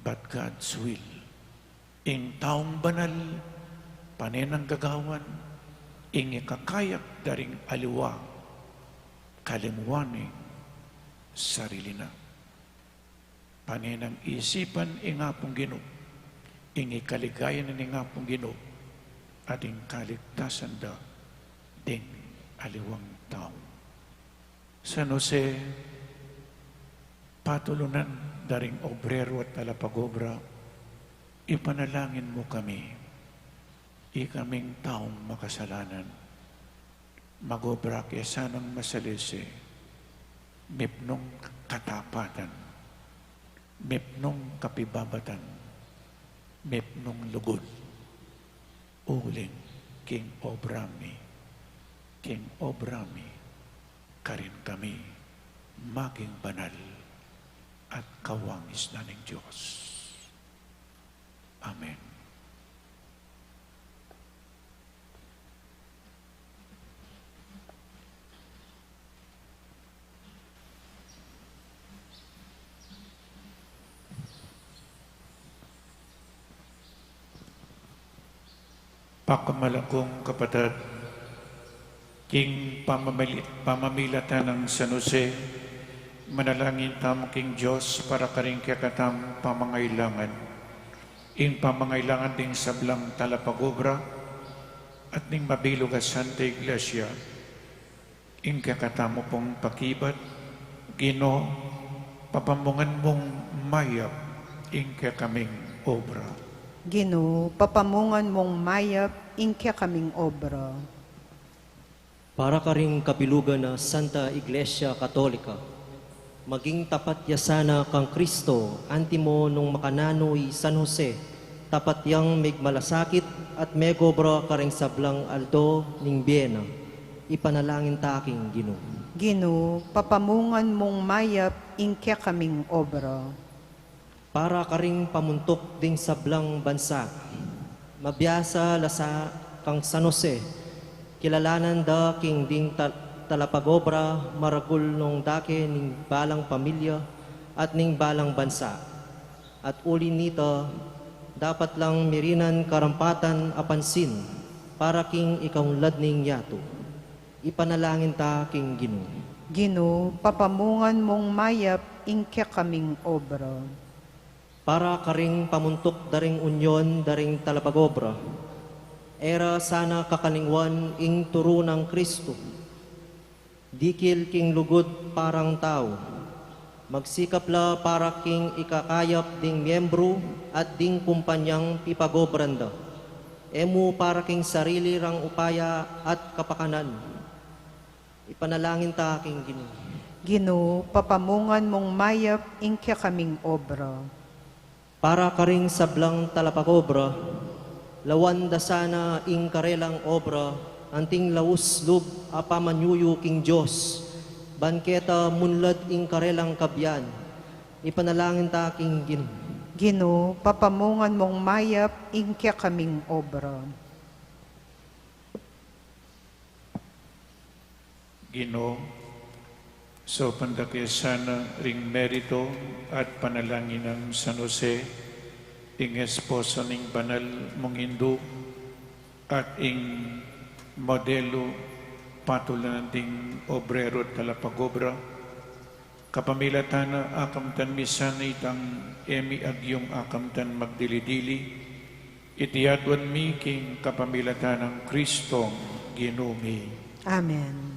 but God's will. Ing taung banal, pane nang gagawan ing ikakayap da ring aliwa, kalinguan ning sarili na. Pane nang isipan ing Apung Ginu, ing ikaligaya na ning Apung Ginu, at ing kaligtasan da ding aliwang tau. San Jose, patulunan da ring obrero at talapag-obra, ipanalangin mu kami, ikaming taung makasalanan. Mag-obra ke sanang masalese, mipnung katapatan, mipnung kapibabatan, mipnung lugud. Uling king obra mi, king obra mi, karin kami maging banal at kawangis na ning Dios. Amen. Pakamalakung kapatad, king pamamili-, pamamilatan nang San Jose, manalangin tamu king Dios para karing kekatamung pamangailangan. Ing pamangailangan ding sablang talapag-obra at ning mabilug a Santa Iglesia, ing kekatamu pung pakibat, Ginu, papamungan mung mayap ing kekaming obra. Ginu, papamungan mung mayap ing kekaming obra. Para karing kabilugan na Santa Iglesia Katolika, maging tapat ya sana kang Kristo, antimo nung makananu i San Jose, tapat yang megmalasakit at megobra karing sablang aldo ning bie na. Ipanalangin ta king Ginu. Ginu, papamungan mung mayap ing kekaming obra. Para karing pamuntuk ding sablang bansa, mabiasa la sa kang San Jose, kilalanan da king ding tal-, talapag-obra maragul nung dake ning balang pamilya at ning balang bansa. At uli nita, dapat lang mirinan karampatan a pansin para king ikaunlad ning yatu. Ipanalangin ta king Ginu. Ginu, papamungan mung mayap ing kekaming obra. Para karing pamuntuk da ring unyon da ring talapag-obra, e ra sana kakalingwan ing turu nang Kristu. Dikil king lugud parang tau, magsikap la para king ikakayap ding miyembru at ding kumpanyang pipag-obran da. E mu para king sarili rang upaya at kapakanan. Ipanalangin ta king Ginu. Ginu, papamungan mung mayap ing kekaming obra. Para karing sablang talapag-obra, lawan da sana ing karelang obra anting laus lub a pamanyuyu king Dios, ban keta munlad ing karelang kabian. Ipanalangin ta king Ginu. Ginu, papamungan mung mayap ing kekaming obra. Ginu, Saupan da ke sana ring meritu at panalangin nang San Jose, ing esposo ning banal mung Indu, at ing modelu patulunan ding obreru at talapagobra. Kapamilatan na, akamtan mi sana itang e mi agyung akamtan magdili-dili, iti aduan mi king kapamilatan nang Kristong Ginu mi. Amen.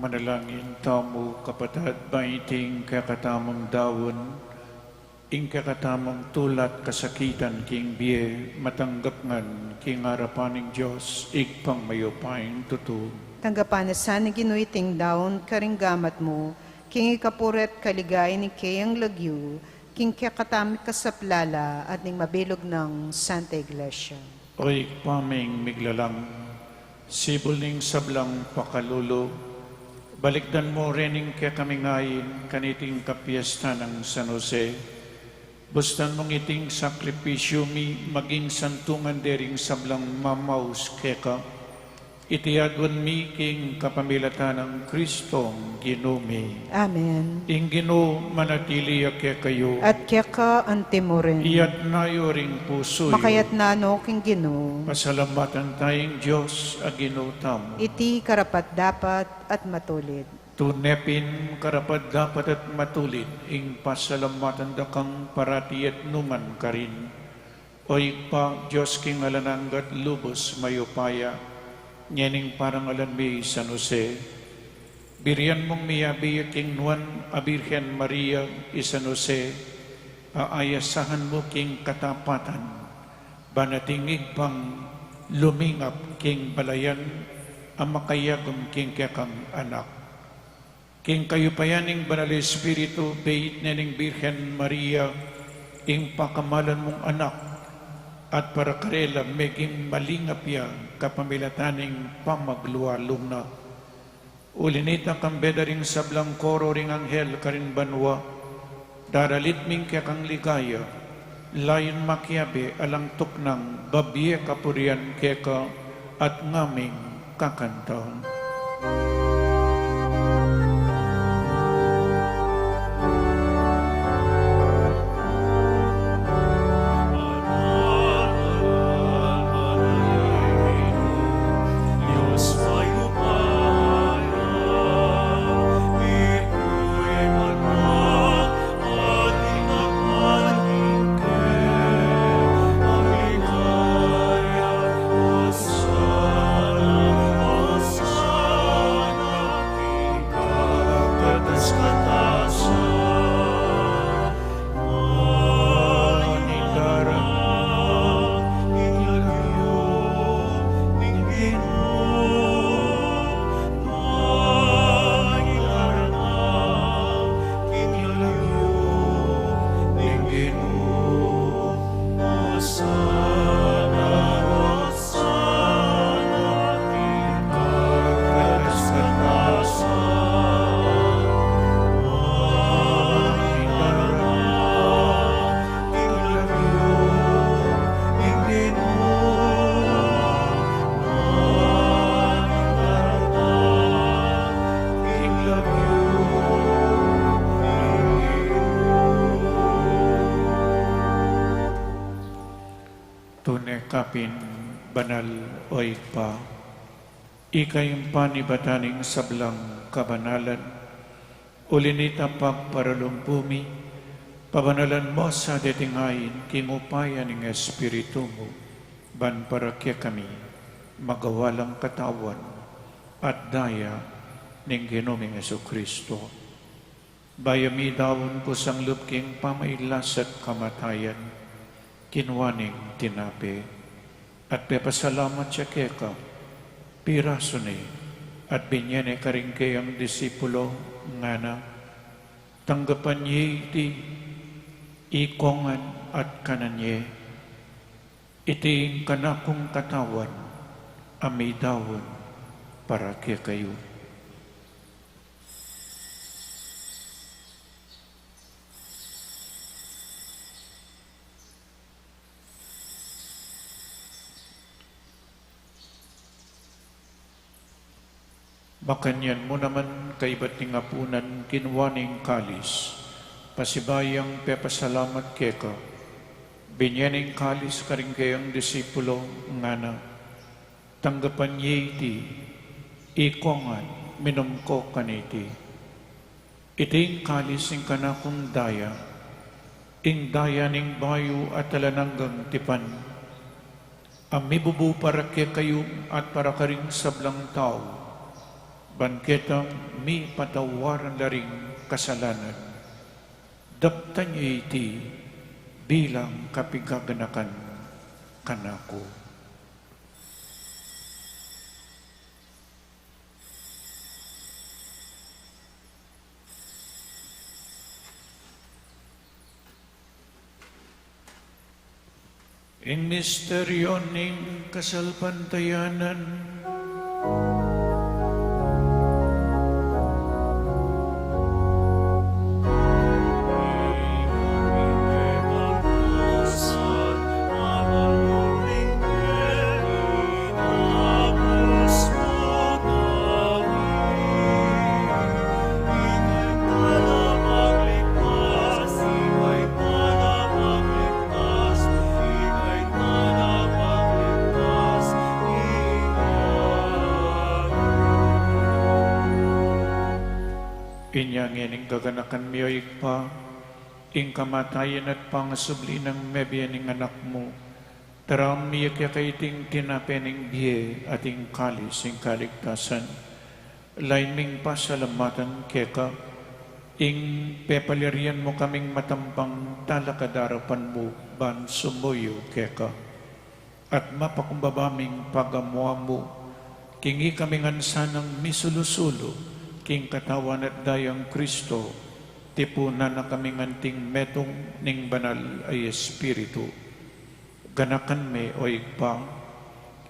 Manalangin tamu, kapatad, ba iting kekatamung daun, ing kekatamung tula't kasakitan king bie, matanggap ngan king arapan ning Dios, Ibpang mayupayang tutu. Tanggapan na sa ning Ginu iting daun karing gamat mu, king ikapuri't kaligayan ning keyang lagyu, king kekatamung kasaplalan at ning mabilug nang Santa Iglesia. O Ibpa ming miglalang, sibul ning sablang pakalulu, balikdan mu rin ing kekaming ain kaniting kapiestan nang San Jose. Bustan mung iting sakripisyu mi maging santungan dering sablang mamaus keka. Iti aduan mi king kapamilatan nang Kristong Ginu mi. Amen. Ing Ginu manatili ya kekayu. At keka anti mu rin. Iyatas yu ring pusu yu. Makayatas no king Ginu. Pasalamatan taya ing Dios a Ginu tamu. Iti karapat-dapat at matulid. Tune pin karapat-dapat at matulid ing pasalamatan da kang parati at nukarin man. O Ibpa, Dios king alang angga at lubus mayupaya, ngening parangalan mi i San Jose, burian mung miyabe ya king nuan a Birhen Maria i San Jose, a ayasahan mu king katapatan, ban ating Ibpang lumingap king balayan a makayagum king kekang anak. King kayupayan ning Banal Espiritu, beit ne ning Birhen Maria ing pakamalan mung anak, at para karela meging malingap ya kapamilatan ning pamaglualung na. Uli nita, kambe da ring sablang koro ring anghel karin banua, daralit mi ing kekang ligaya, layun makiabe alang tuknang babie kapurian keka at ngaming kakanta. Tune ka pin banal, o Ibpa, ika ing panibatan ning sablang kabanalan. Uli na nita, pagparalumpu mi, pabanalan mu sa deting ain king upaya ning Espiritu mu, ban para kekami magawa lang katawan at daya ning Ginu ming Jesucristo. Bayu midaun kusang lub king pamailas at kamatayan, kinua neng tinape, at pepasalamat ya keka, pirasu ne, at binye ne karing keyang disipulo, ngana: Tanggapan ye iti, ikong ngan at kanan ye. Iti ing kanakung katawan a midaun para kekayu. Makanyan mu naman, kaibat ning apunan, kinua ne ing kalis, pasibayu yang pepasalamat keka, binye ne ing kalis karing keyang disipulo, ngana: Tanggapan ye iti, ikong ngan, minum ko kaniti. Iti ing kalis ning kanakung daya, ing daya ning bayu at alang anggang tipan, a mibubu para kekayu at para karing sablang tau, ban ketang mipatawaran la ring kasalanan. Daptan ye iti bilang kapigaganakan kanaku. Ing misteryu ning kasalpantayanan. Inya ngeni, gaganakan mi, o Ibpa, ing kamatayan at pangasubli nang mebie ning Anak mu, tara mi keka iting tinape ning bie at ing kalis ning kaligtasan. Lain ming pasalamatan keka ing pepalyarian mu kaming matampang talakad king arapan mu ban sumuyu keka, at mapakumbaba ming pagamu-amu king ikami ngan sanang misulu-sulu king katawan at dayang Kristo, tipunan na kaming anting metung ning Banal a Espiritu. Ganakan me, o Ibpa,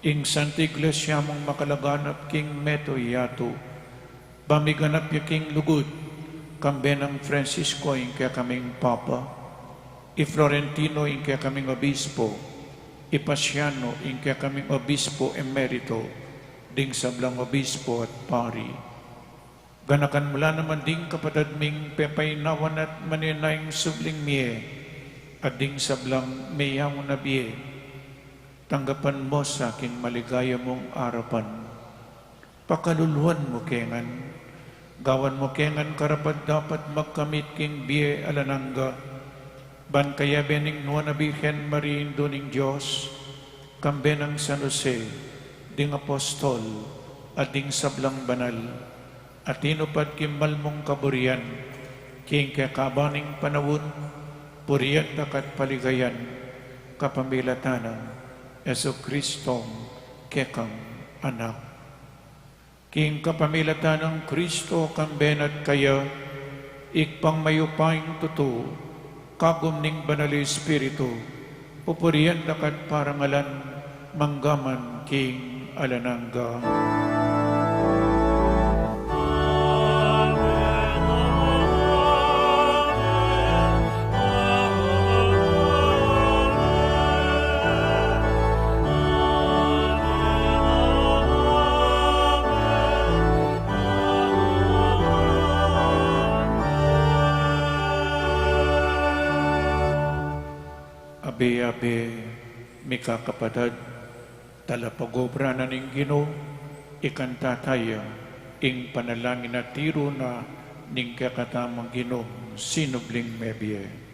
ing Santa Iglesia mung makalaganap king metung yatu, ba miganap ya king lugud, kambe nang Francisco ing kekaming Papa, i Florentino ing kekaming Obispo, i Paciano ing kekaming Obispo Emerito, ding sablang obispo at pari. Ganakan mu la naman ding kapatad ming pepainawan at manenayang subling mie, at ding sablang meyaun a bie. Tanggapan mu sa king maligaya mung arapan. Pakaluluan mu kengan, gawan mu kengan karapat-dapat magkamit king bie alang angga, ban kayabe ning Nuan a Birhen Maria, Indu ning Dios, kambe nang San Jose, ding apostol, at ding sablang banal, a tinupad king malmung kaburian, king kekaban ning panaun, purian daka at paligayan, kapamilatan nang Jesucristong kekang Anak. King kapamilatan nang Kristo, kambe na at kaya, Ibpang mayupayang tutu, kagum ning Banal a Espiritu, pupurian daka at parangalan, mangga man king alang angga. Abe-abe, mikakapatad, talapagobra na ning Ginu, ikanta taya ing panalangin a tiru na ning kekatamung Ginung sinubling mebie.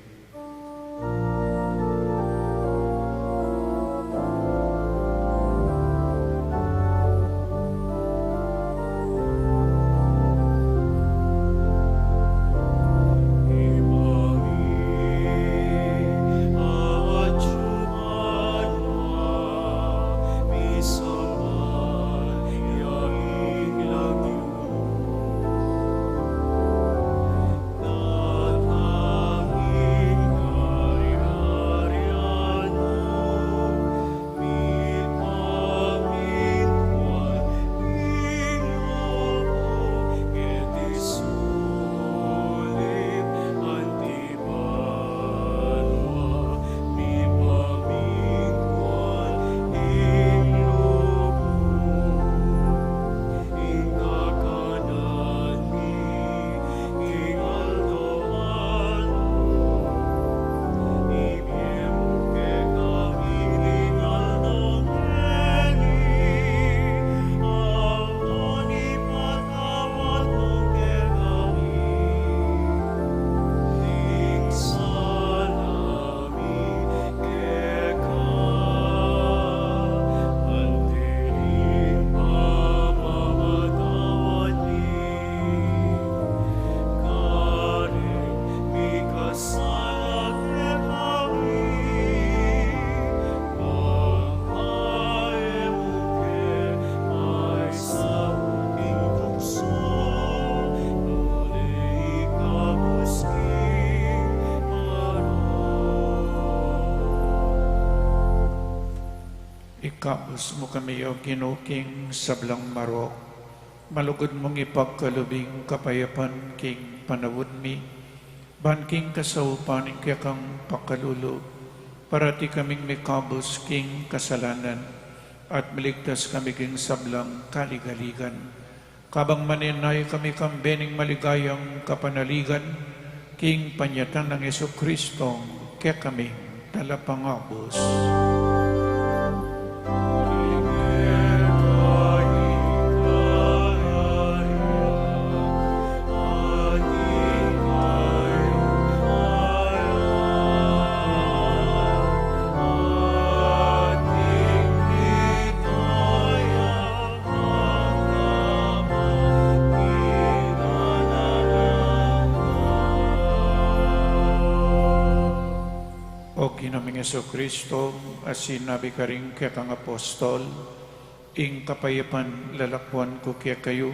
Ikabus mu kami, O Ginu, king sablang marok. Malugud mung ipagkalub ing kapayapan king panaun mi, ban king kasaupan ning kekang pakalulu, parati kaming mikabus king kasalanan, at miligtas kami king sablang kaligaligan. Kabang manenaya kami kambe ning maligayang kapanaligan, king panyatang nang Jesucristong kekaming Talapangabus. O Ginu ming Jesucristo, a sinabi karing kekang apostol, ing kapayapan lalakuan ku kekayu,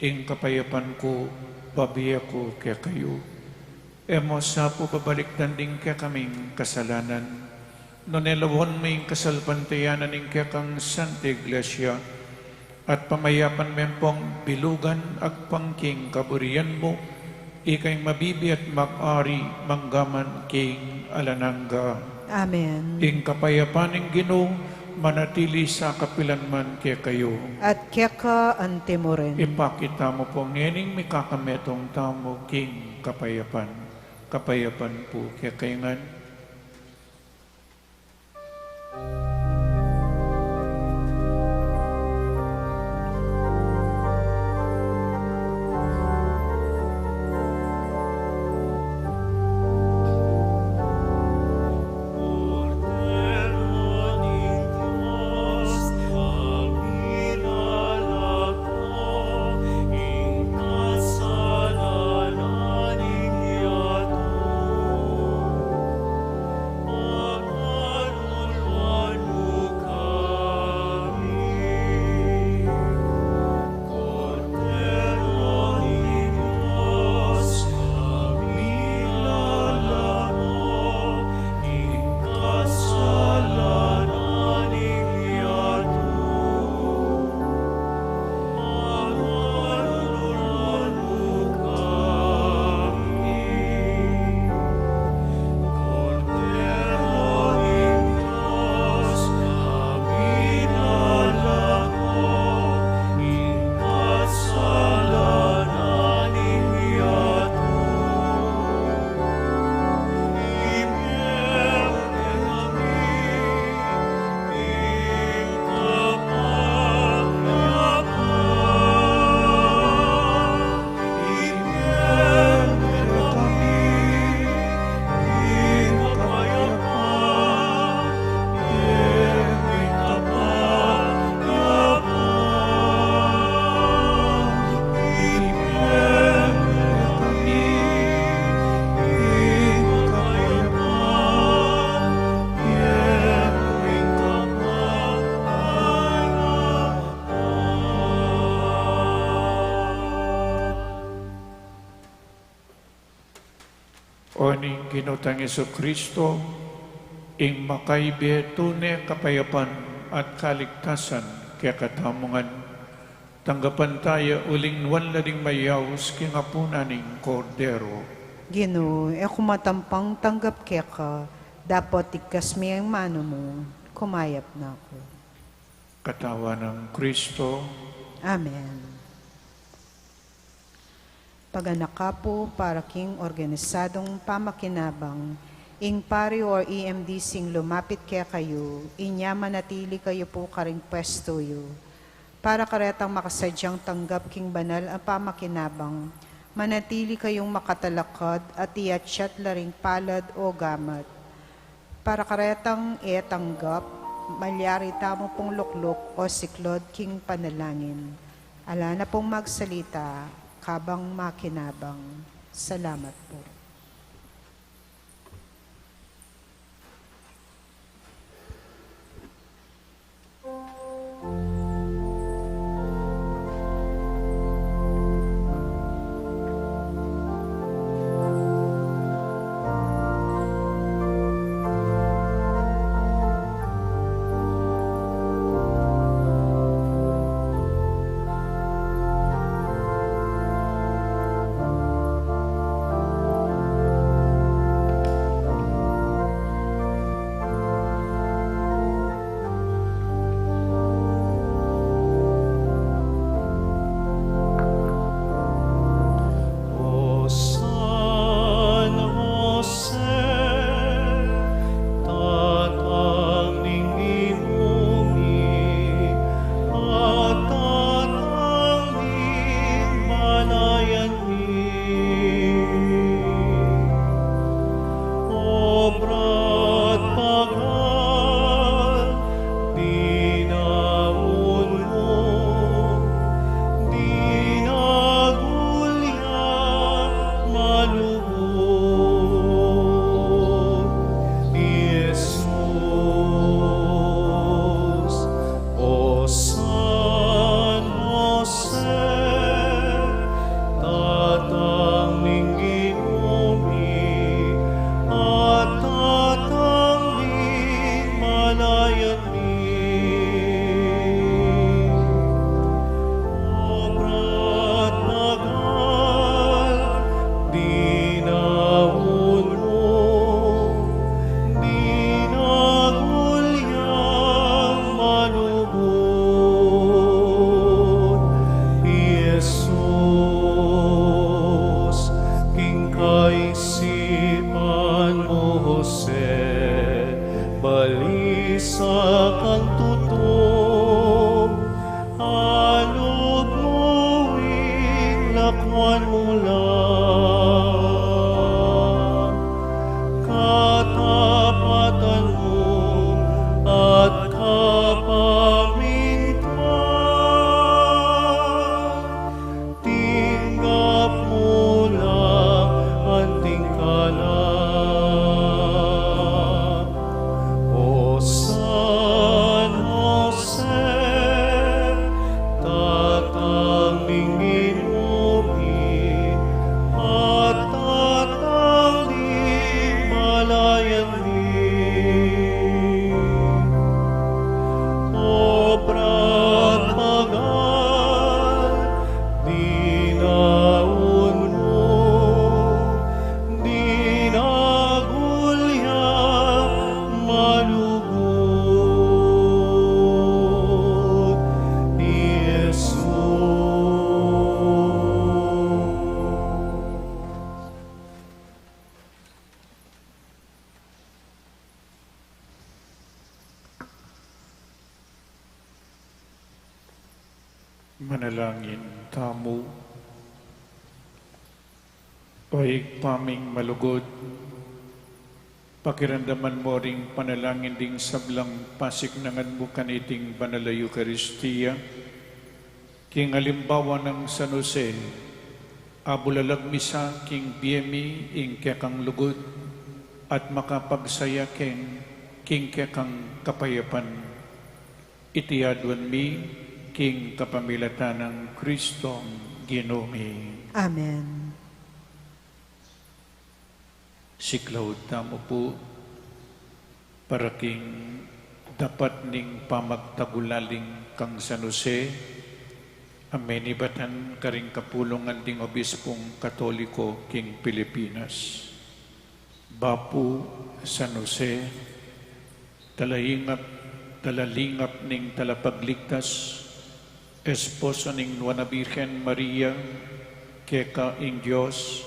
ing kapayapan ku babie ku kekayu. E mu sa pu babalikdan ding kekaming kasalanan, nune lawan mu ing kasalpantayanan ning kekang Santa Iglesia, at pamayapan me pung bilugan agpang king kaburian mu, ika ing mabibie at mag-ari mangga man king alang angga. Amen. Ing kapayapan ning Ginu manatili sa kapilan man kekayu. At keka anti mu rin. Ipakit tamu pu ngening mikakametung tamu king kapayapan. Kapayapan pu kekayu ngan. O ning Ginu tang Jesucristo, ing makaibe tune kapayapan at kaligtasan kekatamu ngan, tanggapan taya uling nuan la ding mayaus king apunan ning Kordero. Ginu, e ku matampang tanggap keka, dapot tigkas me ing manu mu, kumayap na ku. Katawan nang Kristo. Amen. Paganaka pu para king organisadong pamakinabang, ing pari or E M D sing lumapit kekayu, inya manatili kayu pu karing pwestu yu. Para karetang makasadyang tanggap king banal a pamakinabang, manatili kayung makatalakad at iatyat la ring palad o gamat. Para karetang e tanggap, malyari tamu pung lukluk o siklod king panalangin. Ala na pung magsalita, kabang makinabang. Salamat pu. Manalangin tamu. O Ibpa ming malugud, pakiramdaman mu ring panalangin ding sablang pasiknangan mu kaniting banal a Eukaristia, king alimbawa nang San Jose, abulalag mi sa king bie mi ing kekang lugud, at makapagsaya keng king kekang kapayapan. Iti aduan mi king kapamilatan nang Kristong Ginu mi. Amen. Siklaud tamu pu para king dapat ning pamagtagulaling kang San Jose, a menibatan karing kapulungan ding Obispung Katoliko king Pilipinas. Bapu San Jose, talaingap, talalingap ning Talapagligtas, esposo ning Nuan a Birhen Maria, keka ing Dios,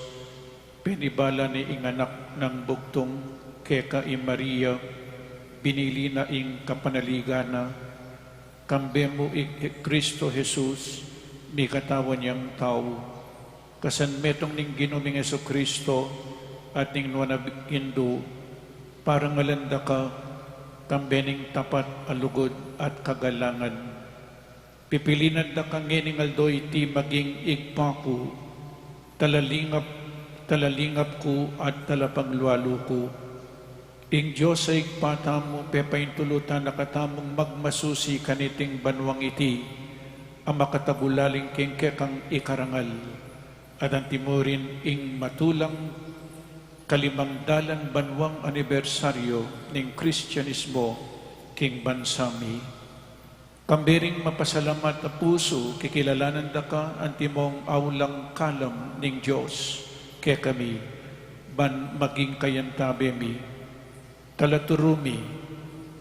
penibala ne ing Anak nang Bugtung, keka i Maria, binili na ing kapanaligan na, kambe mu i Kristo Jesus, mikatawan yang tau, kasanmetung ning Ginu ming Jesucristo, at ning Nuan a Indu, parangalan da ka, kambe ning tapat a lugud at kagalangan. Pipilinan da ka ngening aldo iti maging Ibpa ku, talalingap, talalingap ku at talapaglualu ku. Ing Dios a Ibpa tamu, pepaintulutan na katamung magmasusi kaniting banuang iti, a makatagulaling king kekang ikarangal. At antimurin ing matulang kalimang dalan banuang anibersaryo ning Kristianismo king bansa mi. Kambe ring mapasalamat a pusu, kikilalanan da ka antimong aulang kalam ning Dios kekami, ban maging kayantabe mi, talaturu mi,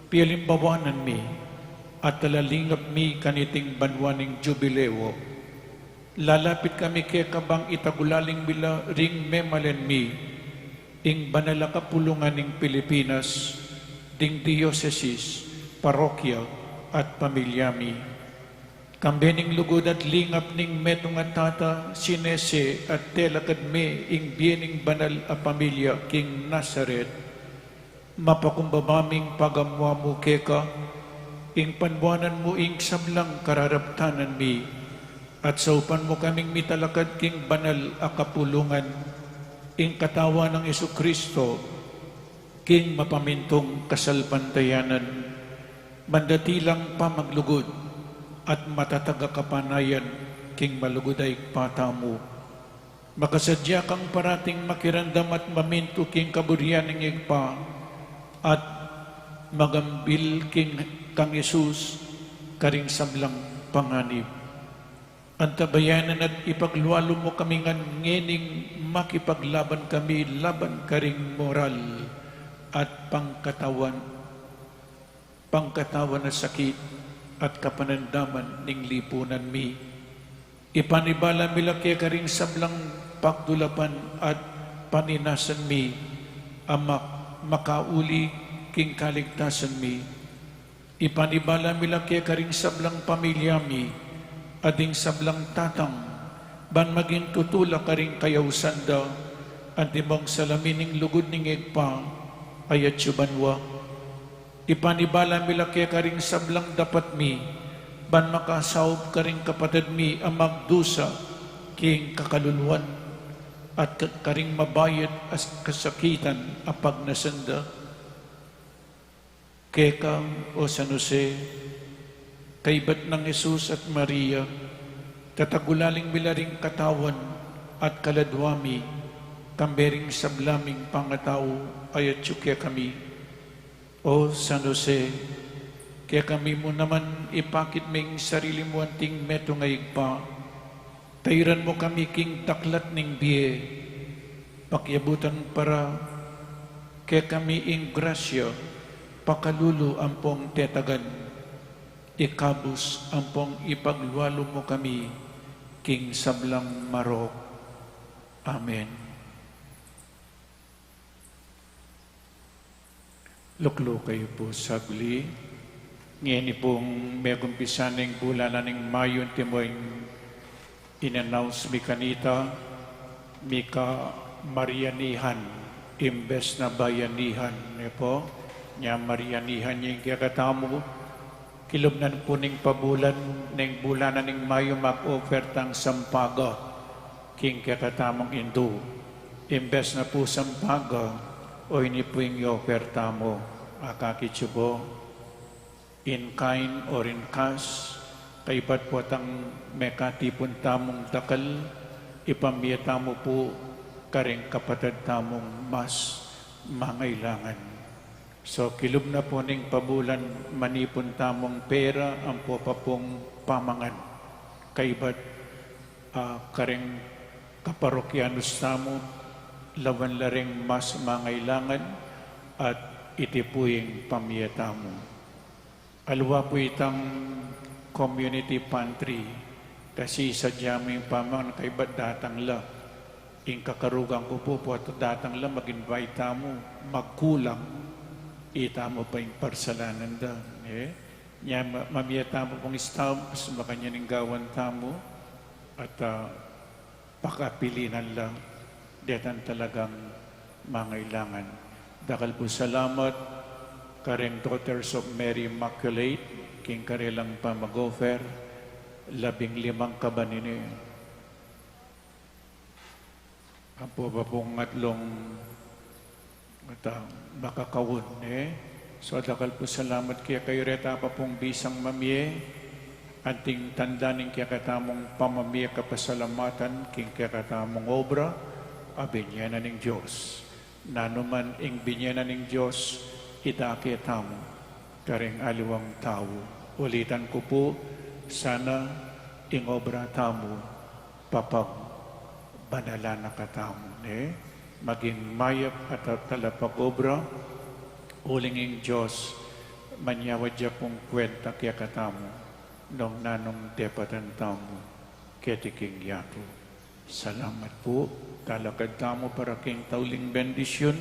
pialimbawanan mi, at talalingap mi kaniting banua ning Jubileo. Lalapit kami keka bang itagulaling mi la ring memalen mi, ing banal a kapulungan ning Pilipinas, ding diosesis, parokya, at pamilya mi. Kambe ning lugud at lingap ning metung a tata, sinese at telakad me ing bie ning banal a pamilya king Nazaret, mapakumbaba ming pagamuan mu keka, ing panuanan mu ing sablang kararaptanan mi, at saupan mu kaming mitalakad king banal a kapulungan, ing katawan nang Jesucristo, king mapamintung kasalpantayanan, mandatilang pamaglugud, at matatag a kapanayan king malugud a Ibpa tamu. Makasadya kang parating makiramdam at mamintu king kaburian ning Ibpa, at magambil king kang Jesus karing sablang panganib. Antabayanan at ipaglualu mu kami ngan ngening makipaglaban kami laban karing moral at pangkatawan, pangkatawan a sakit at kapanandaman ning lipunan mi. Ipanibala mi la keka ring sablang pagdulapan at paninasan mi, a mak-, makauli king kaligtasan mi. Ipanibala mi la keka ring sablang pamilya mi, at ding sablang tatang, ban maging tutula karing kayausan da, antimong salamin ning lugud ning Ibpa, a yatsu banua. Ipanibala mi la keka ring sablang dapat mi, ban makasaup karing kapatad mi a magdusa king kakaluluan, at ka-, karing mabayat a kasakitan a pagnasan da. Keka, O San Jose, kaibat nang Jesus at Maria, tatagulaling mi la ring katawan at kaladua mi, kambe ring sabla ming pangatau a yatsu kekami. O San Jose, kekami mu naman ipakit ming sarili mu anting metung a Ibpa, tairan mu kami king daklat ning bie, pakiabutan para kekami ing grasya, pakalulu ampong tetagan, ikabus ampong ipaglualu mu kami king sablang marok. Amen. Lukluk kayu pu saglit. Ngeni pung megumpisa ning bulan na ning Mayu, antimong in-announce mi kanita, mika Marianihan, imbes na bayanihan, ne pu, nya Marianihan ya ing kekatamu. Kilub na pu ning pabulan, ning bulan na ning Mayu, mag-offer tang sampaga king kekatamung indu. Imbes na pu sampaga, o ini pu ing i-offer tamu, akakit yu pu, in kind or in cash, kaybat pu atang mekatipun tamung dakal, ipamie tamu pu karing kapatad tamung mas mangailangan. So, kilub na pu ning pabulan, manipun tamung pera ampo pa pung pamangan. Kaybat, ah, karing kaparokyanus tamu, lawan la ring mas mangailangan, at iti pu ing pamie tamu. Aliwa pu itang community pantry, kasi sadya mu ing pamangan kaybat datang la. Ing kakarugan ku pu, pota datang la, mag-invite tamu, magkulang, itamu pa ing parsalanan da, e? Nya, ma-, mamie tamu pung stamps, makanyan ing gawan tamu, at, ah, pakapilinan la detang talagang mangailangan. Dakal pu salamat karing Daughters of Mary Immaculate king karelang pamag-offer, labing limang kaban ini. Ampo pa pung atlung at, ah, makakaun, e? So, dakal pu salamat kekayu reta pa pung bisang mamie, anting tanda ning kekatamung pamamie kapasalamatan king kekatamung obra a binie na ning Dios. Nanu man ing binie na ning Dios, ita ketamu, karing aliwang tau. Ulitan ku pu, sana ing obra tamu, papabanalan na katamu, ne? Maging mayap a ta-, talapag-obra, uling ing Dios, manyawad ya pung kwenta kekatamu, nung nanung depatan tamu, keti king yatu. Salamat pu, talakad tamu para king tauling bendisyun.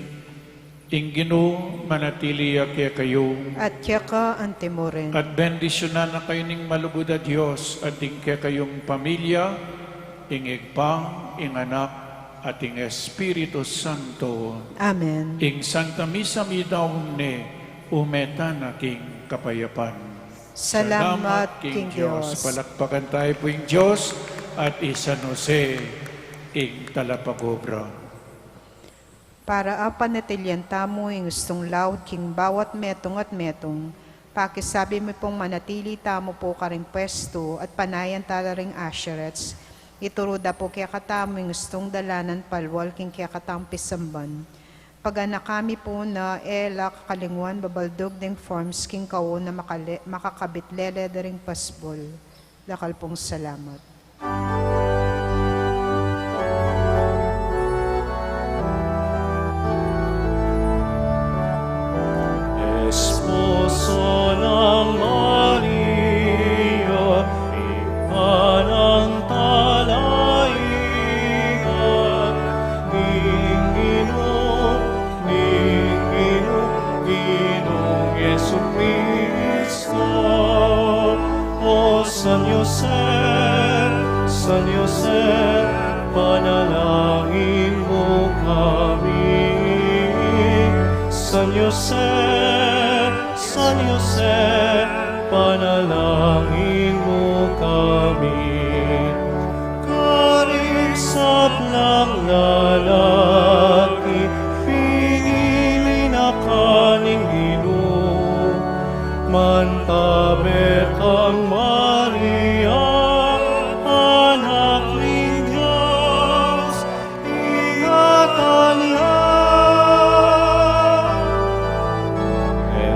Ing Ginu manatili ya kekayu. At keka antimurin. At bendisyunan na kayu ning malugud a Dios, at ding kekayung pamilya, ing Ibpa, ing Anak, at ing Espiritu Santo. Amen. Ing Santa Misa midaun ne, ume tana king kapayapan. Salamat king Dios. Palakpakan tamu pu ing Dios at i San Jose ing talapag-obra. Para a panatilian tamu ing ustung laud king bawat metung at metung, pakisabi mu pung manatili tamu pu karing pwestu at panayan tala ring usherettes, ituru da pu kekatamu ing ustung dalanan palual king kekatamung pisamban. Paganaka mi pu na e la kakalingwan babaldug ding forms king kauna makale-, makakabit lele da ring pasbul. Dakal pung salamat. Esposo nang Maria, Ibpa nang Talaigan, ning Ginung, ning Ginung, Ginung Jesukristo. O San Jose, San Jose, panalangin mu kami. San Jose, San Jose, panalangin mu kami. Karing sablang lalaki, pinili na ka ning Ginu, mantabe kang Maria, anak ning Dios, ingatan ya.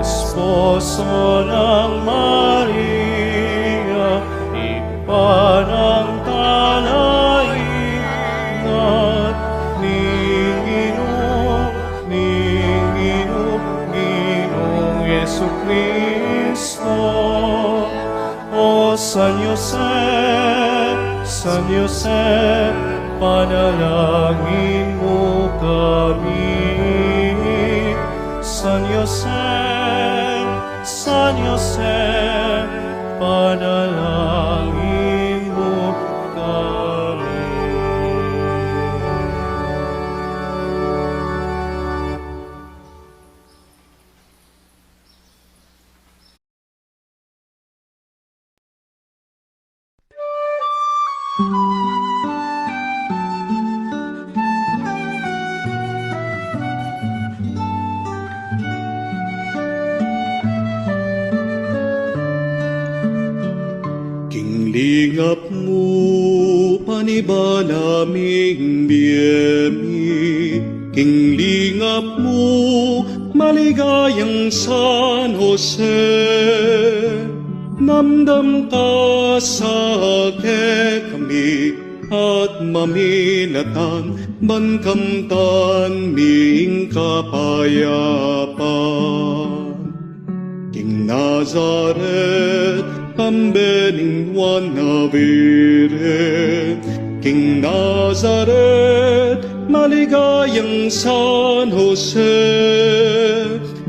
Esposo nang Maria, Ibpa nang Talaigan, ning Ginung, ning Ginung, Ginung Jesukristo. O San Jose, San Jose, panalangin mu kami. San Jose, San Jose, panalangin mu kami. King lingap mu, panibala ming bie mi, king lingap mu, maligayang San Jose, namdam ka sa kekami at maminatan ban kamtan mi ing kapayapan. King Nazaret, kambe ning Nuan a Birhen, king Nazaret, maligayang San Jose,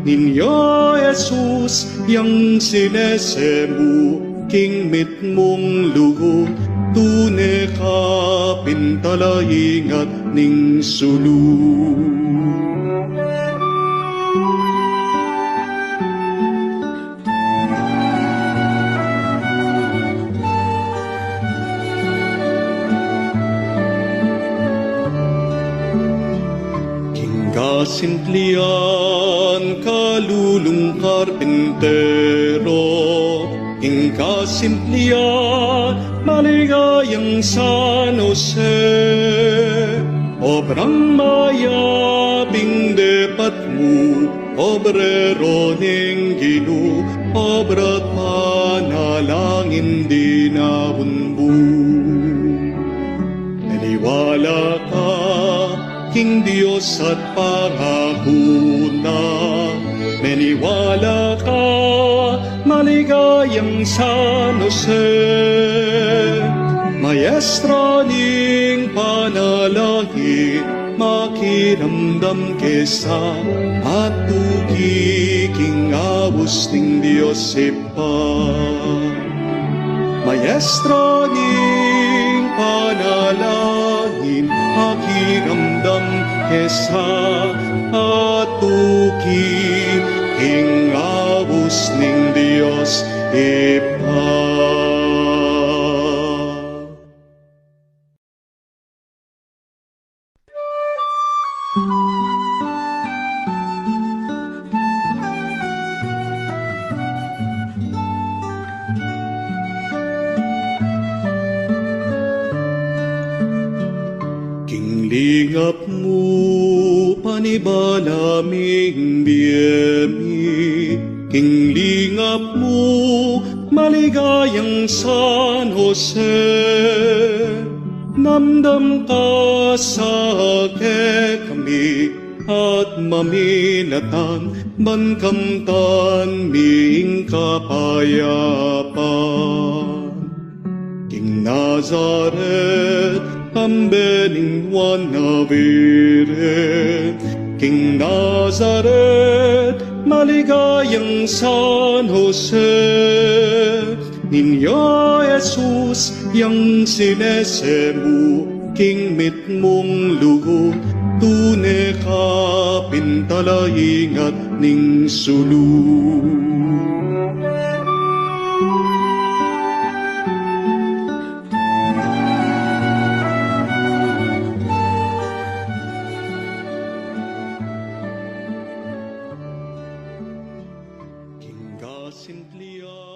Niño Jesus yang sinese mu, king mitmung lugud, tune ka pin talaingat ning sulu. King kasimplian, kalulung karpintero, king kasimplian, maligayang San Jose, obrang mayap ing depat mu, obrero ning Ginu, obra't panalangin di naunbu. Meniwala ka king Dios at pangaku na, meniwala ka, maligayang San Jose, maestra ning panalangin, makiramdam ke sa at tuki king abus ning Dios Ibpa. Maestra ning panalangin, makiramdam ke sa at tuki king abus ning Dios Ibpa. King lingap mu, panibala ming bie mi, king lingap mu, maligayang San Jose, namdam ka sa kekami at maminatan, ban kamtan mi ing kapayapan. King Nazaret, kambe ning Nuan a Birhen, king Nazaret, maligayang San Jose, Niño Jesus yang sinese mu, king mitmung lugud, tune ka pin talaingat ning sulu. King kasimplian.